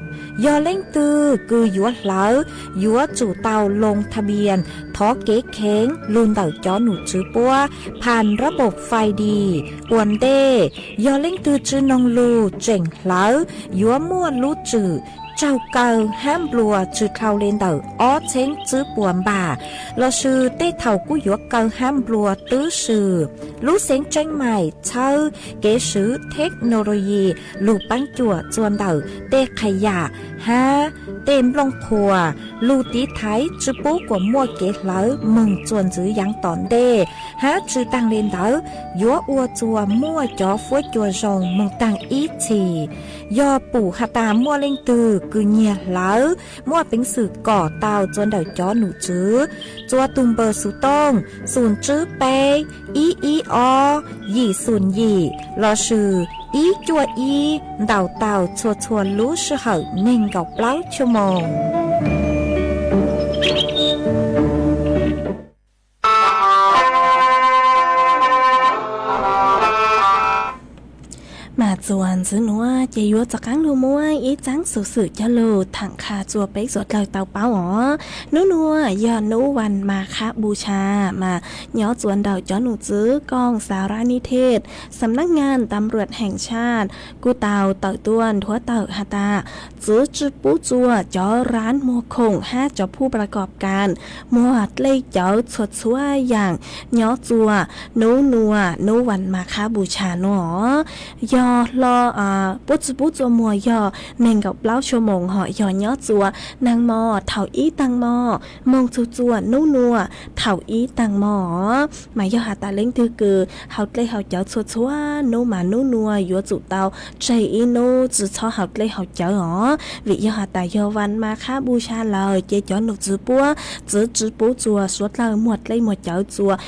Yog leej twg kws yuav hlawv, yuav tsum tau loo tha npias thov kev kheev lug ntawm cov num tswv puab phas rab npaum fais dis ua ntej. Yog leej twg tsi noog lug tseem hlawv, yuav muaj lub tswm raug kaw hab nplua tsi dhau le ntawm ob txheeb tswb puas npam, lossis tej thaum kuj yuav kaw hab nplua twb swm. Lub xeev Tseeb Maim txhawb kev swv theknologi lug paab cuam txuas ntawm tej qhas yam hab tej nplooj qhuas lug tiv thaiv tsi pub kuas muaj kev hlawv moog txuas ntxiv yaav tom ntej, hab tsi taag le ntawd yuav ua txuas muaj cov fuab cua zoo moog taag ib txhis. Yog pum has tas muaj leej twg kws nyiag hlawv, muaj peev xwm kom tau txuas ntawm cov num tswv txuas tug npawb xov tooj xum tswb peb ib ib ob yim xum yim lossis ib cuaj ib ntaus tau txhua txhua lub sij hawm neeg nkaum plaub tshuaj moos. Mas txuas ntxiv nuav ces yuav rov qaab lug muab ib txaab xuv xwm coj lug thaam qha txuas peb suav dlawg tau paub os. Nub nuav yog nub vas mas khab npus tsha, mas nyob txuas ntawm cov num tswv koom xav rab nib thej xam nab ngas tam ruam heem tshaj kuj tau tawm tuaj nthuav tawm has tas txwv tsi pub txuas cov rab muag khoom hab cov phuj pla kob kas muag dlej cawv txhua txhua yaam nyob txuas nub nuav nub vas mas khab npus tsha nuav. Yog hlo puab tsi pub txuas muag yog neeg nkaum plaub tshuaj moos hos yog nyob txuas naag mo thaum ib taag mo moog txug txuas nub nuav thaum ib taag mo. Mas yog has tas leej twg kws haus dlej haus cawv txhua txhua nub mas nub nuav yuav tsum tau tseg ib nub tsi txhob haus dlej haus cawv os. Vim yog has tas yog vas mas khab npus tsha lawm ces cov num tswv puab txwv tsi pub txuas suav dlawg muag dlej muag cawv txuas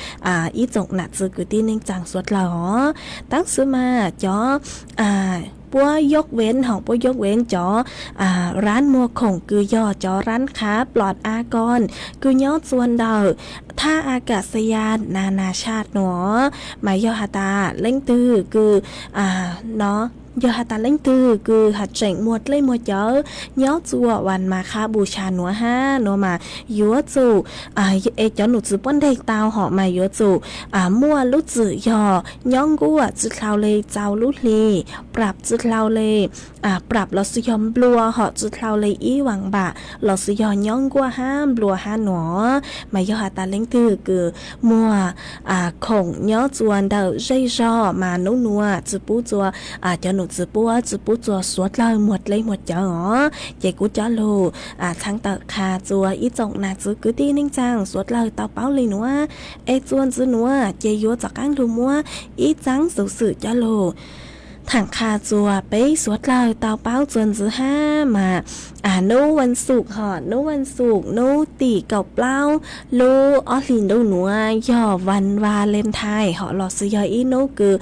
ib tsoom nam txiv kwv tij neej tsaa suav dlawg os. Tab sis mas cov puab yog ven hom, puab yog ven cov rab muag khoom kws yog cov rab khav plom a koos kws nyob txua ntawm thaj a kas xayas na na saj nuav. Mas yog has tas leej twg kws no, yog has tas leej twg kws has tseem muag dlej muag cawv nyob txua vas mas khab npu sha nuav hab nuav mas yuav tsum, es cov num txwv puab nteeg tau hom mas yuav tsum muaj lub txwm yog nyob nkuaj tsi dlhau le txaus lub hli, prap tsi dlhau le, prap lossis yog nplua hom tsi dlhau le ib vas npam lossis yog nyob nkuaj hab nplua hab nuav. Mas yog has tas leej twg kws muag khoom nyob txua ntawm zej zog mas nub nuav tsi pub txua, cov num txwv puab tsi pub txua suav dlawg muag dlej muag cawv os. Ces kuv cov lug txhaj tawm qha txua ib tsoom nam txwv kwv tij neej tsaa suav dlawg tau paub le nuav, es txua ntxiv nuav ces yuav rov qaab lug muab ib txaab xuv xwm cov lug thaam qha txua peb suav dlawg tau paub txua ntxiv hab mas nub vas xuv hom, nub vas xuv nub tim kaum plaub lub ob hlis ntuj nuav yog vas Valentine hom lossis yog ib nub kws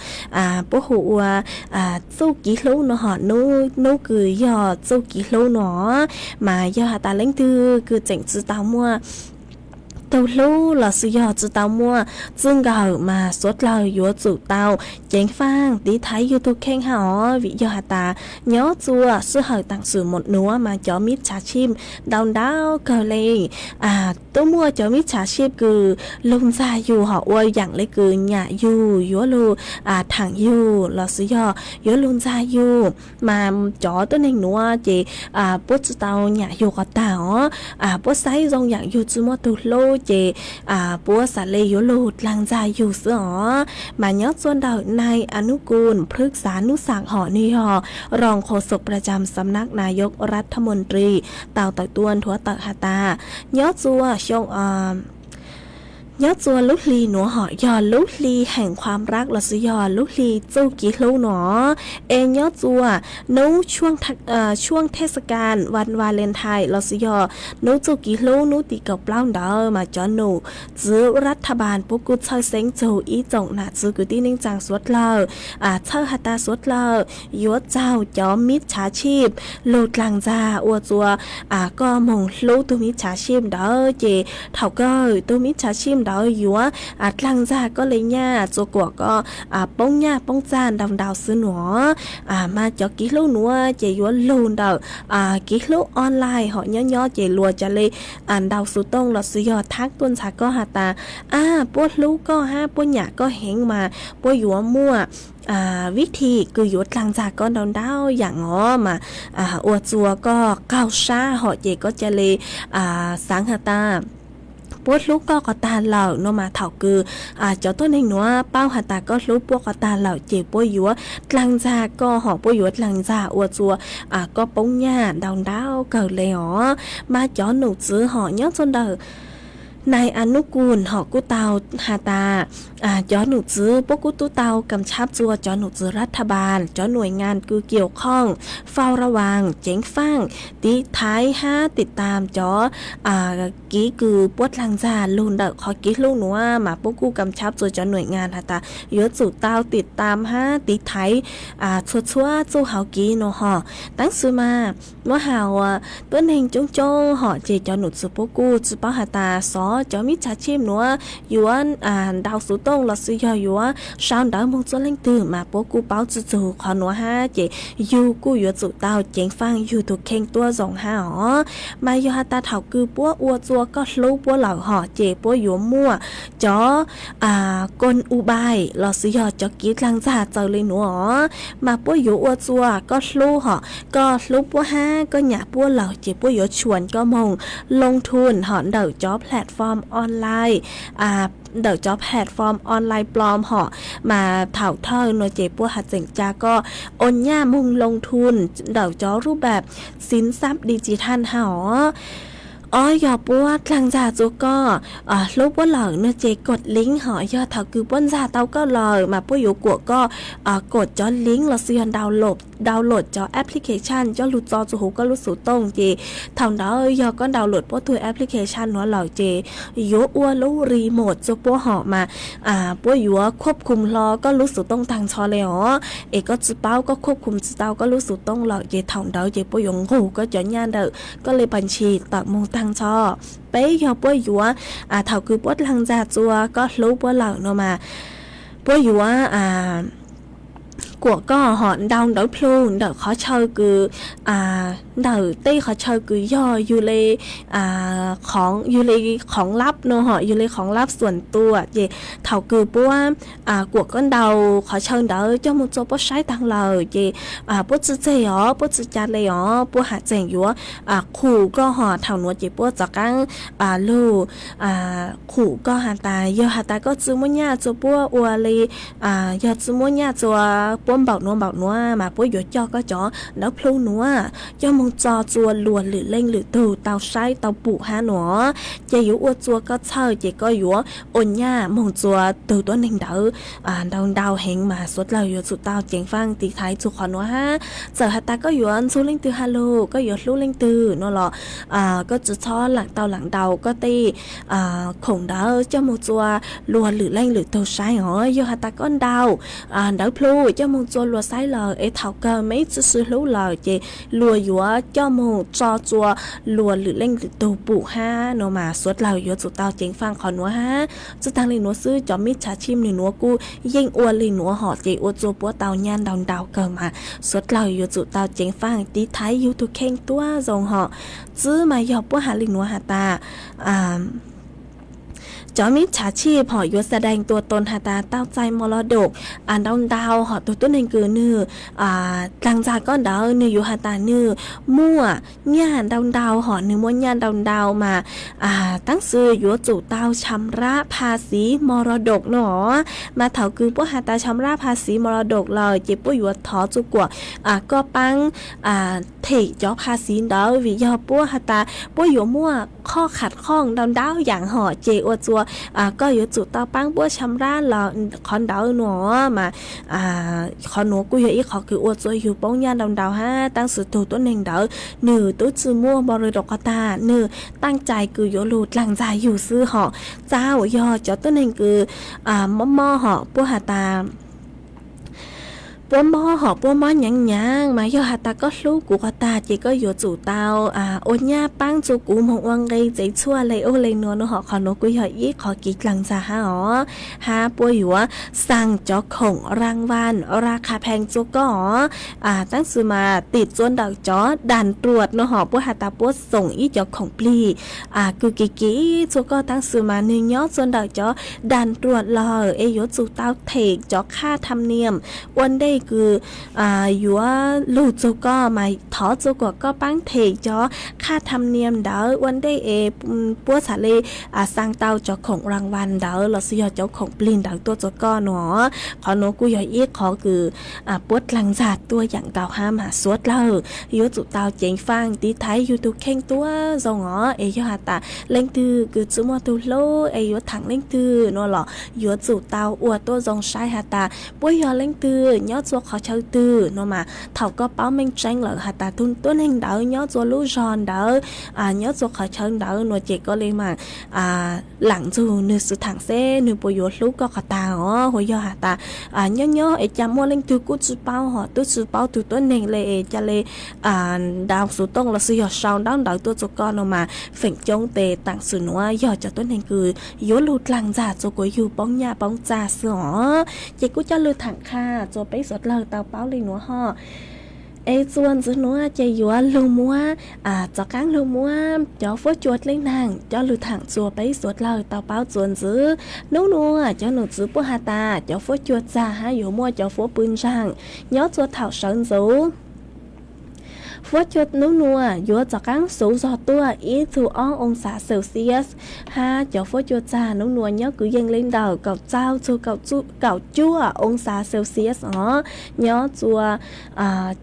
puab hu ua txuj kiv hlub nuav hom, nub kws yog txuj kiv hlub nuav. Mas yog has tas leej twg kws tseem tsi tau muaj tug hlub lossis yog tsi tau muaj txij nkawm mas suav dlawg yuav tsum tau ceev faaj tiv thaiv yug tug kheej hab os. Vim yog has tas nyob txua sij hawm taam sim nuav mas cov mib txhav sib ntau ntau kawg le. Tub muaj cov mib txhav sib kws lug ntxag yug hom ua yaam le kws nyam yug yuav lug thaam yug lossis yog yuav lug ntxag yug. Mas cov tuab neeg nuav ces puab tsi tau nyam yug qhov tag os, puab saib zoo yaam yug tsi muaj tug hlub ces puab xaav le yuav lug dlaag ntxag yug xwb os. Mas nyob txua ntawm nai a nub kus plwb xav nub xaam hom nwg yog roos qhov xom pra tsam xam nab nayok ras tha moos ris tau tawm tuaj nthuav tawm has tas nyob txua xyoo nyob txua lub hli nuav hom yog lub hli heem khuam rab lossis yog lub hli txuj kiv hlub nuav. Es nyob txua nub tshuaj thej xa kas vas Valentine lossis yog nub txuj kiv hlub nub tim kaum plaub ntawd mas cov num txwv ras tha npas puab kuj txhawj xeeb txug ib tsoom nam txwv kwv tij neej tsaa suav dlawg, txhawj has tas suav dlawg yuav txaug cov mib txhav sib lug dlaag ntxag ua txua koj moog hlub tug mib txhav sib ntawd ces thaum kawg tug mib txhav sib ntawd yuav dlaag ntxag koj le nyaj txua kuam koj poob nyaj poob txag ntau ntau xwb nuav. Mas cov kiv hlub nuav ces yuav lug ntawm kiv hlub online hom nyob nyob ces luas ca le ntau xuv tooj lossis yog thab tuaj ntxag koj has tas a puab hlub koj hab puab nyam koj heev mas puab yuav muaj vib thi kws yuav dlaag ntxag koj ntau ntau yaam os mas ua txua koj qaug sab hom ces koj ca le xaav has tas puab hlub koj qhov tag lawm nuav mas thaum kws cov tuab neeg nuav paub has tas koj hlub puab qhov tag lawm ces puab yuav dlaag ntxag koj hom puab yuav dlaag ntxag ua txua koj poob nyaj ntau ntau kawg le os. Mas cov num txwv hom nyob txua ntawm nai a nub kus hom kuj tau has tas cov num txwv puab kuj tub tau kam tshab txua cov num txwv ras tha npas cov nuaim ngas kws kiaus khooj fau ra vaas ceev faaj tiv thaiv hab tim tam cov kiv kws puab dlaag ntxag lug ntawm qhov kiv hlub nuav mas puab kuj kam tshab txua cov nuaim ngas has tas yuav tsum tau tim tam hab tiv thaiv txhua txhua txuj hauv kiv nuav hom. Tab sis mas muab has ua tuab neeg coob coob hom ces cov num txwv puab kuj tsi paub has tas xov cov mib txhav sib nuav yuav ntau xuv tooj lossis yog yuav sau ntawv moog txug leej twg mas puab kuj paub tsi txug qhov nuav hab ces yug kuj yuav tsum tau ceev faaj yug tug kheej tuab zoo hab os. Mas yog has tas thaum kws puab ua txua koj hlub puab lawm hom ces puab yuav muaj cov koos u npaim lossis yog cov kiv dlaag ntxag txawv le nuav os. Mas puab yuav ua txua koj hlub hom koj hlub puab hab koj nyam puab lawm ces puab yuav tshuam koj moog loo thun hom ntawm cov platform online, ntawm cov platform online plom hom. Mas thaum thawj nuav ces puab has tseem ca koj ua nyaj moog loo thun ntawm cov rub npam xiv xab digital hab os. Ob, yog puab dlaag ntxag txug koj, hlub puab lawm no ces kod liv hom, yog thaum kws puab ntxag tau koj lawm mas puab yuav kuam koj kod cov liv lossis yog download cov application coj lug tso txug huv koj lub xuv tooj ces thaum ntawd yog koj download puab tug application nuav lawm ces yuav ua lub remote txug puab hom mas puab yuav khuab khum hlo koj lub xuv tooj taag nrho le os, es koj tsi paub koj khuab khum tsi tau koj lub xuv tooj lawm ces thaum ntawd ces puab yuav nqug koj cov nyaj ntawm koj le pa ntshis tawm moog taag nrho. Peb, yog puab yuav, thaum kws puab dlaag ntxag txug koj hlub puab lawm no mas puab yuav kuam koj hom ntau ntawv plhu ntawm qhov chaw kws, ntawm tej qhov chaw kws yog yug le, yug le khoov lab no hom, yug le khoov lab xuam tuam ces thaum kws puab kuam koj ntau qhov chaw ntawd coj moog txug puab saib taag lawm ces puab tsi tseg os, puab tsi ca le os, puab has tseem yuav khum koj hom thaum nuav ces puab rov qaab lug khum koj has tas yog has tas koj tsi muaj nyaj txug puab ua le, yog tsi muaj nyaj txug puab npaum nuav npaum nuav mas puab yuav coj koj cov ntawv plhu nuav coj moog tso txug luas lwm leej lwm tug tau saib tau pum hab nuav, ces yuav ua txug koj txhawj ces koj yuav ua nyaj moog txug tug tuab neeg ntawd ntau ntau heev mas suav dlawg yuav tsum tau ceev faaj tiv thaiv txug qhov nuav hab. Txawm has tas koj yuav ntxug leej twg has lug, koj yuav hlub leej twg no los koj tsi txhob laam tau laam ntau koj tej khoom ntawd coj moog txug luas lwm leej lwm tug saib os. Yog has tas koj ntau ntawv plhu coj moog txug luas saib lawm es thaum kawg meb tsi sw hlub lawm ces luas yuav coj moog tso txug luas lwm leej lwm tug pum hab no mas suav dlawg yuav tsum tau ceev faaj qhov nuav hab. Tsi taag le nuav xwb, cov mib txha tshij nwg nuav kuj yeej ua le nuav hom ces ua txug puab tau nyaj ntau ntau kawg mas suav dlawg yuav tsum tau ceev faaj tiv thaiv yug tug kheej tuab zoo hom. Txwb mas yog puab has le nuav has tas cov mib txha tshij hom yuav xa daeg tua toos has tas tau txais mos los dum ntau ntau hom tug tuab neeg kws nwg dlaag ntxag koj ntawd nwg yuav has tas nwg muaj nyaj ntau ntau hom nwg muaj nyaj ntau ntau mas taab sis yuav tsum tau xam rab pha xiv mos los dum no mas thaum kws puab has tas xam rab pha xiv mos los dum lawm ces puab yuav thov txug kuam koj paab them cov pha xiv ntawd vim yog puab has tas puab yuav muaj qhov kham khooj ntau ntau yaam hom ces ua txug koj yuav tsum tau paab puab xam rab los qhov ntawd no mas qhov nuav kuj yog ib qhov kws ua txug yug poob nyaj ntau ntau hab. Taab sis tug tuab neeg ntawd nwg tub tsi muaj mos los dum qhov tag, nwg taaj cai kws yuav lug dlaag ntxag yug xwb hom. Txaus yog cov tuab neeg kws mob mob hom puab has tas puab mob hom puab mob nyaav nyaav mas yog has tas koj hlub kuv qhov tag ces koj yuav tsum tau ua nyaj paab txug kuv moog ua nqe tsev tshuaj le ub le nuav no hom. Qhov nuav kuj yog ib qhov kev dlaag ntxag hab os, hab puab yuav xaa cov khoom raa vaaj raa qha pheej txug koj os. Taab sis mas tim txug ntawm cov daas ruam no hom puab has tas puab xoom ib cov khoom plig kws kim kim txug koj taab sis mas nwg nyob txug ntawm cov daas ruam lawm es yuav tsum tau them cov qhaj tham niam ua ntej kws yuav lug txug koj mas thov txug kuam koj paab them cov qhaj tham niam ntawd ua ntej es puab txhad le xaa tau cov khoom raa vaaj ntawd lossis yog cov khoom plig ntawd tuaj txug koj no. Qhov nuav kuj yog ib qhov kws puab dlaag ntxag tuaj yaam ntau hab mas suav dlawg yuav tsum tau ceev faaj tiv thaiv yug tug kheej tuab zoo os. Es yog has tas leej twg kws tsi muaj tug hlub es yuav thaam leej twg no los yuav tsum tau ua tuab zoo saib has tas puab yog leej twg nyob txug qhov chaw twg no mas thaum koj paub meej tseeb lawm has tas tug tuab neeg ntawd nyob txug lub zog ntawd, nyob txug qhov chaw ntawd no ces koj le maam laam nrug nwg xwb thaam seb nwg puas yuav hlub koj qhov tag os. Ua yog has tas nyob nyob es cas muaj leej twg kuj tsi paub hom tub tsi paub tug tuab neeg le es ca le ntaus xuv tooj lossis yog sau ntaub ntawv tuaj txug koj no mas feem coob tes taam sim nuav yog cov tuab neeg kws yuav lug dlaag ntxag txug kuas yug poob nyaj poob txag xwb os. Ces kuj coj lug thaam qha txug peb suav dlawg tau paub le nuav hom. Es txuas ntxiv nuav ces yuav lug muab, rov qaab lug muab cov fuab cua dleb naag coj lug thaam txug peb suav dlawg tau paub txuas ntxiv. Nub nuav cov num txwv puab has tas cov fuab cua txag hab yuav muaj cov fuab pw ntsaag nyob txug thaum sawv ntxuv. Fuab cua nub nua yuav rov qaab xuv zog tuaj ib txug ob oo xav Celsius, hab cov fuab cua txag nub nua nyob kwv yees le ntawm kaum rau txug kaum cuaj oo xav Celsius os. Nyob rua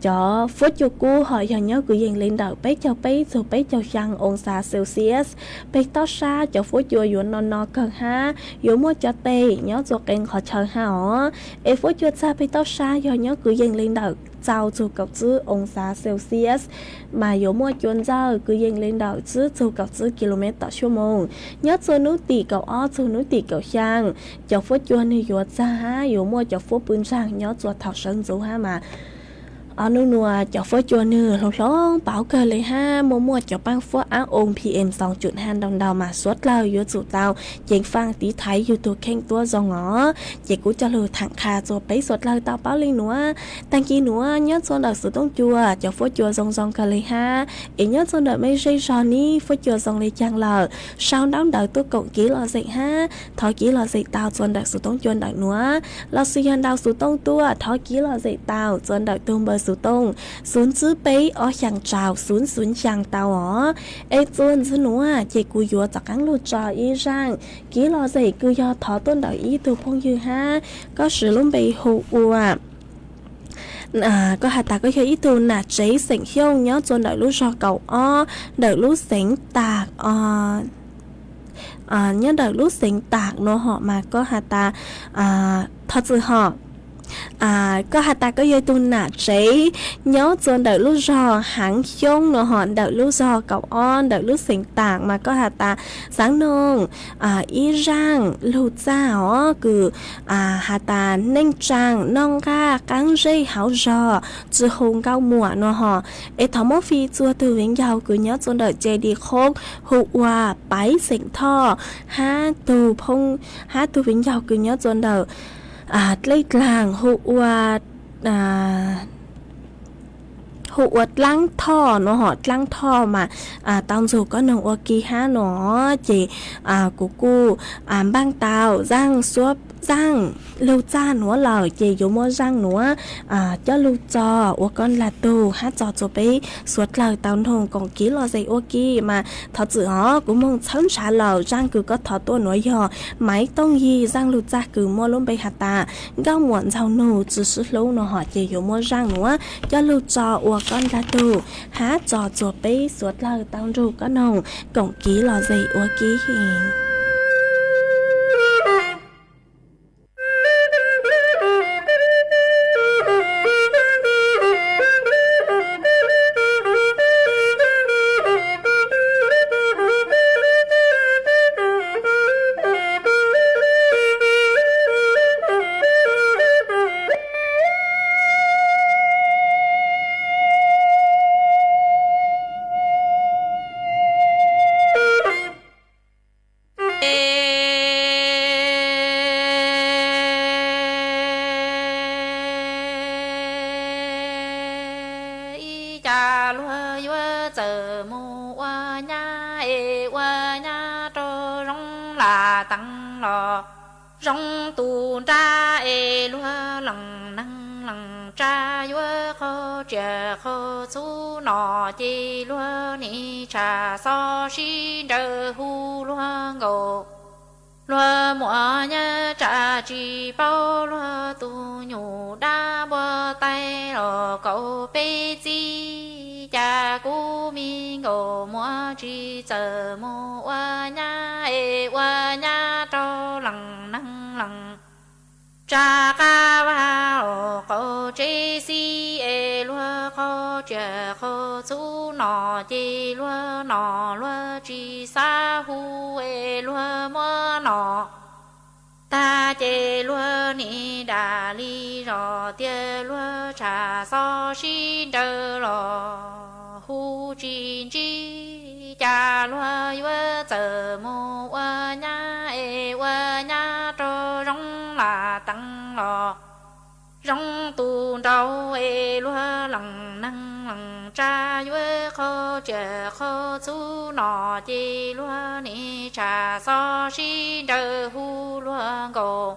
cov fuab cua kub ho yog nyob kwv yees le ntawm peb caug peb txug peb caug xyaa oo xav Celsius. Peg toj sab cov fuab cua yuav no no kawg hab yuav muaj cov tes nyob rua qee qhov chaw hab os. Es fuab cua txag peg toj sab yog nyob kwv yees le ntawm rau txug kaum tsib oo xav Celsius, mas yuav muaj cua ntsawj kwv yees le ntawm tsib txug kaum tsib kilomev tawm suab moos. Nyob rua nub tim kaum ob txug nub tim kaum xyaa, cov fuab cua nwg yuav txag hab yuav muaj cov fuab pw ntsaag nyob rua thaum sawv ntxuv hab mas. Ob nub nua cov fuab cua nwg hloov hloov pauv kawg le hab muaj muaj cov paab fuab ab oo P M xoo cum hab ntau ntau mas suav dlawg yuav tsum tau ceev faaj tiv thaiv yug tug kheej tuab zoo os. Ces kuv coj lug thaam qha rua peb suav dlawg tau paub le nuav. Taag kis nuav nyob rua ntawm xuv tooj cua cov fuab cua zoo zoo kawg le hab, es nyob rua ntawm mej zej zog nib fuab cua zoo le caag lawm, sau ntaub ntawv tuaj koom kiv lom zem hab thov kiv lom zem tau rua ntawm xuv tooj cua ntawm nuav, lossis yog ntau xuv tooj tuaj thov kiv lom zem tau rua ntawm tug npawb xuv tooj xuv tsib peb ob xyaa rau xuv xuv xyaa tau os. Es txuas ntxiv nuav ces kuv yuav rov qaab lug tso ib zaaj kiv lom zem kws yog thov tuaj ntawm ib tug phooj ywg hab koj siv lub npe hu ua koj has tas koj yog ib tug nam tsev xeem Xyooj nyob rua ntawm lub zog kaum ob ntawm lub xeev Tam, nyob ntawm lub xeev Tam nuav hom mas koj has tas thov txwm hom, koj has tas koj yog ib tug nam tsev nyob rua ntawm lub zog Haav Xyoob nuav hom ntawm lub zog kaum ob ntawm lub xeev Tam mas koj has tas xaav noog ib zaaj lug txaj os kws has tas neej tsaa noj nqaj qaab zej hauv zog tsi hu nkauj muam nuav hom. Es thov muab fij txuag tug viv ncaus kws nyob rua ntawm Cedi Khoob hu ua Paiv xeem Thoj hab tug phooj hab tug viv ncaus kws nyob rua ntawm Dlej Dlaag hu ua hu ua Dlaab Thoj nuav hom. Dlaab Thoj mas tau nrug koj noog ua ke hab nuav ces kuv kuj npaaj tau zaaj suab zaaj lug txaj nuav lawm ces yuav muab zaaj nuav coj lug tso ua koj nrag tug hab tso rua peb suav dlawg tau noog koom kiv lom zem ua ke mas thov txwm os kuv moog txhawb ntshav lawm. Zaaj kws koj thov tuaj nuav yog Maiv Tooj Yig zaaj lug txaj kws muaj lub npe has tas nkauj muam ntxaug nug tsi sib hlub nuav hom ces yuav muab zaaj nuav coj lug tso ua koj nrag tug hab tso rua peb suav dlawg tau nrug koj noog koom kiv lom zem ua ke. Ib cas luag yuav txawm mus ua nyab es ua nyab rau zoo lam teev los zoo tus nrab es luag lees neeg lees tsa yuav qhov riam qhov txhub no ces luag nim tsham xov sib nraws hu luag nkauj luag muam nyab tsa tsis paub luag tus nyuj dab npua tais los kaum peb txib cas kuv me nkauj muam tsis txawm mus ua nyab es ua nyab rau lees neeg lees tsa qab vaj los qaum tsev xib es luag qhov riam qhov txhub no ces luag no luag tsis xav hu es luag muab no tag ces luag nim dam li zos tias luag tsham xov sib nraws los hu tsis ntsib cas luag yuav txawm mus ua nyab es ua nyab rau zoo lam teev los zoo tus nraug es luag lees neeg lees tsa yuav qhov riam qhov txhub no ces luag nim tsham xov sib nraws hu luag nkauj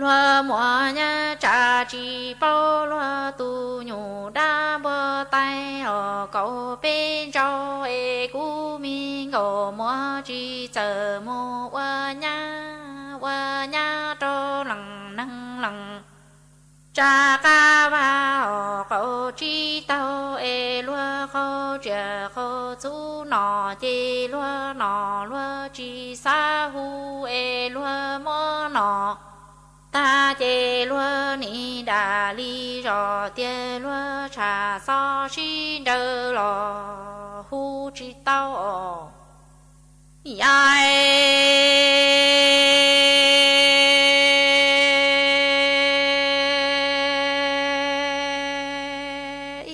Luag muam nyab tsa tsis paub luag tus nyuj dab npua tais os, kaum peb ntsau es kuv me nkauj muam tsis txawm mus ua nyab, ua nyab rau leej neeg leej tsa qab vag os, qaum tsib taug es luag qaug tsiaj qaug txhu nom ces luag nom luag tsis xav hu es luag muab nom tag ces luag nim dam li zos tias luag tsham xob sib nraws los hu tsis tau os. Yam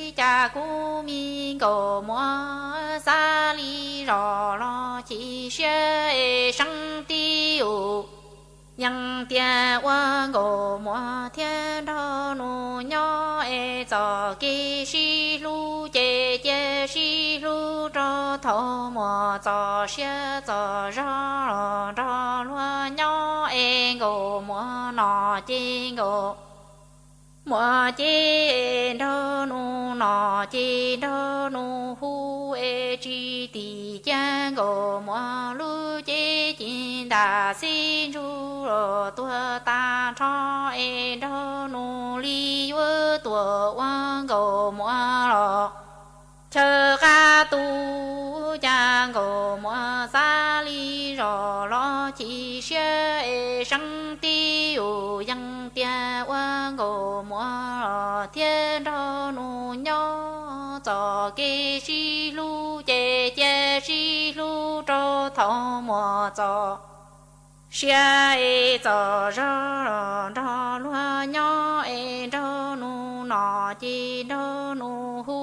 ib cas kuv me nkauj muam xav li zos los chim siab es seeb tib ub. Yeej tias ua nkauj muam thiab nraug nus nyob es txoj kev sib hlub ces cia sib hlub rau thaum muaj txoj sia txoj zog los nrog luag nyob es nkauj muam nom ces nkauj muam ces nraug nus nom ces nraug nus hu es tsis tim cia nkauj muam lub cev ci ntam xib ntsug los tuag tag nrho es nraug nus li yuav tuaj ua nkauj muam los chaw qab tu. Cas nkauj muam xav li zos los chim siab es seeb tib ub. Yeej tias ua nkauj muam los thiab nraug nus nyob txoj kev sib hlub ces cia sib hlub rau thaum muaj txoj sia es txoj zog los nrog luag nyob es nraug nus nom ces nraug nus hu,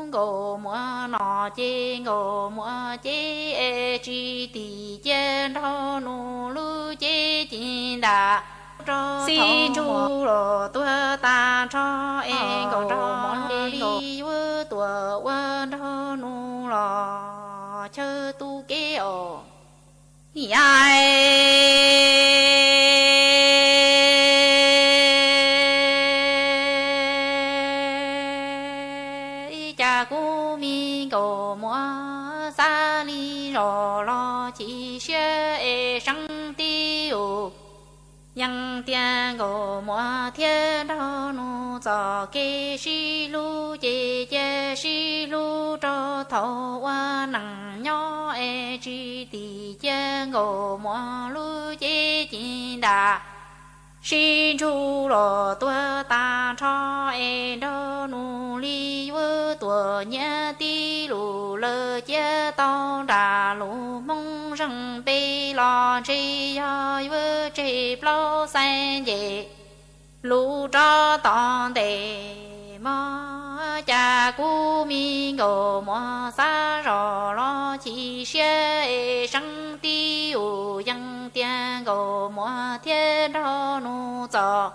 nkauj muam nom ces nkauj muam ces es tsis tim cia nraug nus lub cev ci ntam rau xib ntsug los tuag tag nrho es nkauj muam li yuav tuaj ua nraug nus los chaw tu kev os. Yam ib cas kuv me nkauj muam xav li zos los chim siab es seeb tib ub. Yeej tias nkauj muam thiab nraug nus txoj kev sib hlub ces cia sib hlub rau thaum ua neej nyob es tsis tim cia nkauj muam lub cev ci ntam sib ntsug los tuag tag nrho es nraug nus li yuav tuaj nyiam tib lus lawv cia tau nram lus Hmoob zeej pem los ntshe yog yuav tseg plaub xeeb nce lus rov tom ntej mog. Cas kuv me nkauj muam xav zos los chim siab es seeb tib ub. Yeej tias nkauj muam thiab nraug nus txoj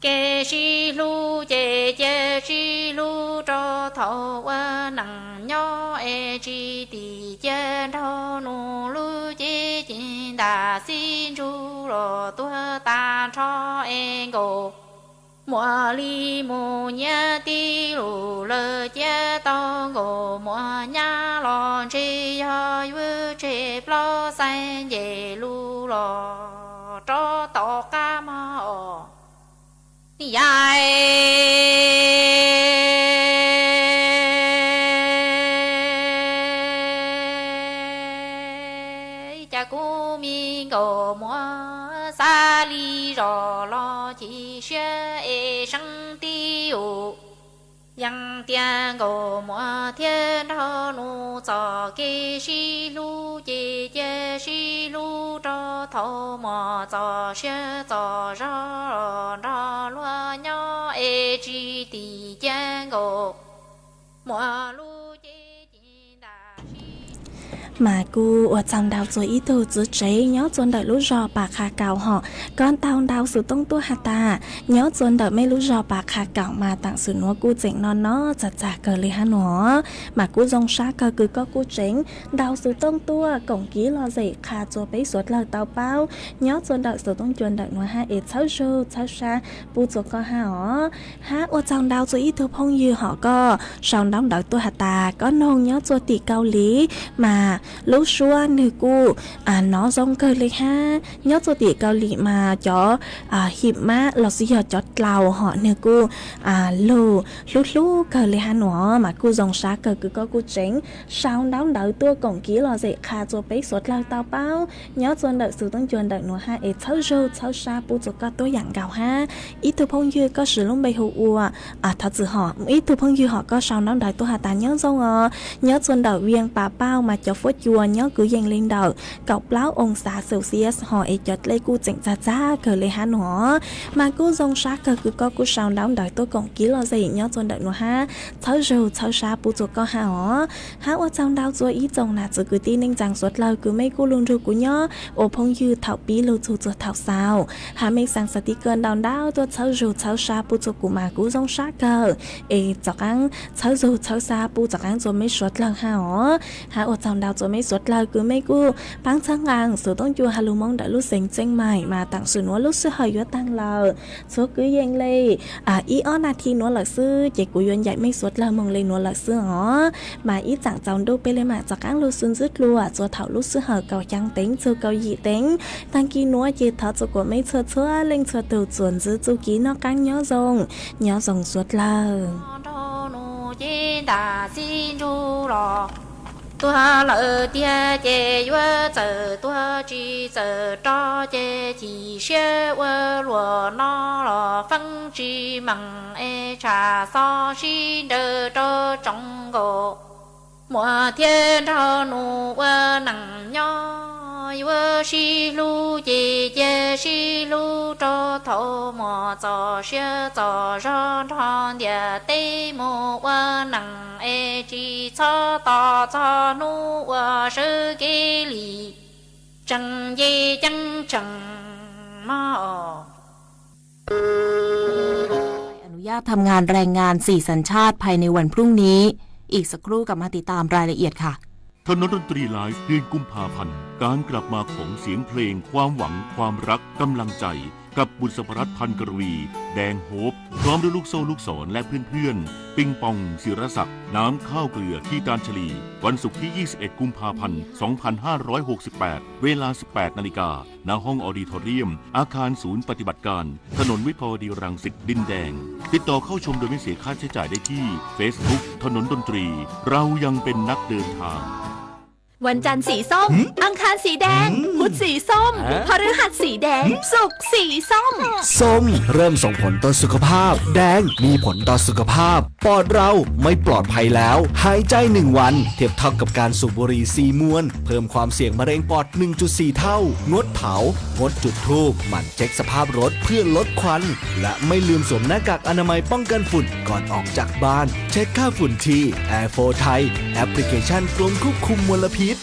kev sib hlub ces cia sib hlub rau thaum ua neej nyob es tsis tim cia nraug nus lub cev ci ntam xib ntsug los tuag tag nrho es nkauj muam li mus nyiam tib lus lawv cia tau nkauj muam nyab los ntshe yog yuav tseg plaub xeeb nce lus los rov tom qab mog os. Yam cas kuv me nkauj muam xav li zos los chim siab es seeb tib ub. Yeej tias nkauj muam thiab nraug nus txoj kev sib hlub ces cia sib hlub rau thaum muaj txoj sia txoj zog los nrog luag nyob es tsis tim cia nkauj muam lub cev ci ntam sib Mas kuj ua tsaug ntau txua ib tug txiv tsev nyob txua ntawm lub zos Pas Qha Kaum hom, koj tau ntau xov tooj tuaj has tas nyob txua ntawm mej lub zos Pas Qha Kaum mas tam sim nuav kuj tseem noj noj txag txag kawg li hab nua. Mas kuj zoo sab kawg kws koj kuj tseem ntau xov tooj tuaj koom kiv lom zem qha txua peb suav dlawg tau paub nyob txua ntawm xov tooj cua ntawm nuav hab es txhawb zug txhawb sab pub txua koj hab os. Hab ua tsaug ntau txua ib tug phooj ywg hom koj sau ntaub ntawv tuaj has tas koj noog nyob txua tim Kaus Lim mas lub suab nwg kuj nov zoo kawg li hab. Nyob txua tim Kaus Lim mas cov him mab los xwb yog cov dlaus hom nwg kuj lug hlub hlub kawg li hab nua. Mas kuj zoo sab kawg kws koj kuj tseem sau ntaub ntawv tuaj koom kiv lom zem qha txua peb suav dlawg tau paub nyob txua ntawm xov tooj cua ntawm nuav hab es txhawb zug txhawb sab pub txua koj tuab yaam nkaus hab. Ib tug phooj ywg koj siv lub npe hu ua thov txim hom, ib tug phooj ywg hom koj sau ntaub ntawv tuaj has tas nyob zoo os, nyob txua ntawm Vias Pas Pauj mas cov fuab cua nyob kwv yees li ntawm kaum plaub oo xav Celsius hom es cov dlej kuj tseem txag txag kawg li hab nua. Mas kuj zoo sab kawg kws koj kuj sau ntaub ntawv tuaj koom kiv lom zem nyob txua ntawm nuav hab txhawb zug txhawb sab pub txua koj hab os. Hab ua tsaug ntau txua ib tsoom nam txiv kwv tij neej tsaa suav dlawg kws mej kuj lug nrug kuv nyob ua phooj ywg thaum pib lug txug txua thaum xaus. Hab mej xaa xas tig kawg ntau ntau tuaj txhawb zug txhawb sab pub txua kuv mas kuj zoo sab kawg. Es txaus qaab txhawb zug txhawb sab pub txaus qaab txua mej suav dlawg hab os. Hab ua tsaug ntau txua mej suav dlawg kws mej kuj paab txhawb nqaa xov tooj cua has lug Moob ntawm lub xeev Tseej Maim mas tam sim nuav lub sij hawm yuav taag lawm. Txhua kwv yees le ib ob nas this nuav lawm xwb ces kuv yuav ncaim mej suav dlawg moog le nuav lawm xwb os. Mas ib tsaam tsaus ntuj peb le maam txaus qaab lug xwb ntxwb dlua txua thaum lub sij hawm kaum xyaa teev txug kaum yim teev. Taag kis nuav ces thov txua kuas mej txhua txhua leej txhua tug txuas ntxiv txuj kev noj qaab nyob zoo, nyob zoo suav dlawg. Nraug nus ces ntam xib ntsug los tuag lawm tiag ces yuav txawm tuag tsis txawm rov ces chim siab ua luam no los feeb tsis meem es tsham xov sib nraws rau tsoom nkaus. Muam thiab nraug nus ua neej nyob yuav sib hlub ces cia sib hlub rau thaum muam txom siab txom zog nrog ntiaj teb mus ua neej es tsis txhob tos txog hnub uas sawv kev li. Tseem nce ceeb tseem mog.อนุญาตทำงานแรงงานสี่สัญชาติภายในวันพรุ่งนี้ อีกสักครู่กลับมาติดตามรายละเอียดค่ะ ถนนดนตรีไลฟ์เดือนกุมภาพันธ์ การกลับมาของเสียงเพลง ความหวัง ความรัก กำลังใจ กับบุษบรัตน์ พันกรวี แดงโฮป พร้อมด้วยลูกโซ่ลูกศร และเพื่อนๆ ปิงปอง ศิรศักดิ์ น้ำข้าวเกลือ คีตานชลี วันศุกร์ที่ ยี่สิบเอ็ด กุมภาพันธ์ สองพันห้าร้อยหกสิบแปด เวลา สิบแปด นาฬิกา ณ ห้องออดิทอเรียม อาคารศูนย์ปฏิบัติการ ถนนวิภาวดีรังสิต ดินแดง ติดต่อเข้าชมโดยไม่เสียค่าใช้จ่ายได้ที่ Facebook ถนนดนตรี เรายังเป็นนักเดินทาง วันจันทร์สีส้ม หืม อังคารสีแดง หืม พุธสีส้ม ฮะ พฤหัสสีแดง หืม ศุกร์สีส้ม ส้มเริ่มส่งผลต่อสุขภาพ แดงมีผลต่อสุขภาพ ปอดเราไม่ปลอดภัยแล้ว หายใจหนึ่งวันเทียบเท่ากับการสูบบุหรี่สี่มวน เพิ่มความเสี่ยงมะเร็งปอด หนึ่งจุดสี่ เท่า งดเผา งดจุดธูป หมั่นเช็คสภาพรถเพื่อลดควัน และไม่ลืมสวมหน้ากากอนามัยป้องกันฝุ่นก่อนออกจากบ้าน เช็คค่าฝุ่นที่ Air four Thai แอปพลิเคชันกรมควบคุมมลพิษ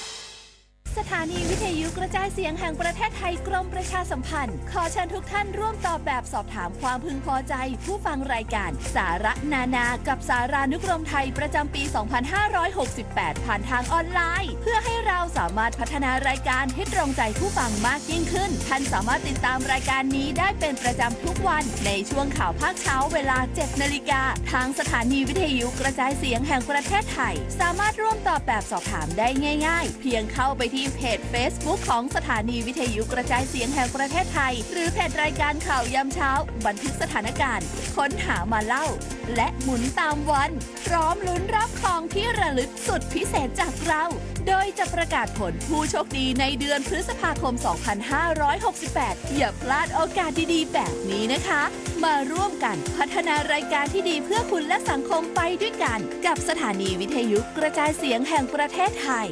สถานีวิทยุกระจายเสียงแห่งประเทศไทยกรมประชาสัมพันธ์ ขอเชิญทุกท่านร่วมตอบแบบสอบถามความพึงพอใจผู้ฟังรายการสาระนานากับสารานุกรมไทยประจำปี สองพันห้าร้อยหกสิบแปด ผ่านทางออนไลน์ เพื่อให้เราสามารถพัฒนารายการให้ตรงใจผู้ฟังมากยิ่งขึ้น ท่านสามารถติดตามรายการนี้ได้เป็นประจำทุกวันในช่วงข่าวภาคเช้าเวลา เจ็ดนาฬิกา ทางสถานีวิทยุกระจายเสียงแห่งประเทศไทย สามารถร่วมตอบแบบสอบถามได้ง่ายๆ เพียงเข้าไปที่เพจ Facebook ของสถานีวิทยุกระจายเสียงแห่งประเทศไทย หรือเพจรายการข่าวยามเช้า บันทึกสถานการณ์ ค้นหามาเล่า และหมุนตามวัน พร้อมลุ้นรับของที่ระลึกสุดพิเศษจากเรา โดยจะประกาศผลผู้โชคดีในเดือนพฤษภาคม สองพันห้าร้อยหกสิบแปด อย่าพลาดโอกาสดีๆ แบบนี้นะคะ มาร่วมกันพัฒนารายการที่ดีเพื่อคุณและสังคมไปด้วยกัน กับสถานีวิทยุกระจายเสียงแห่งประเทศไทย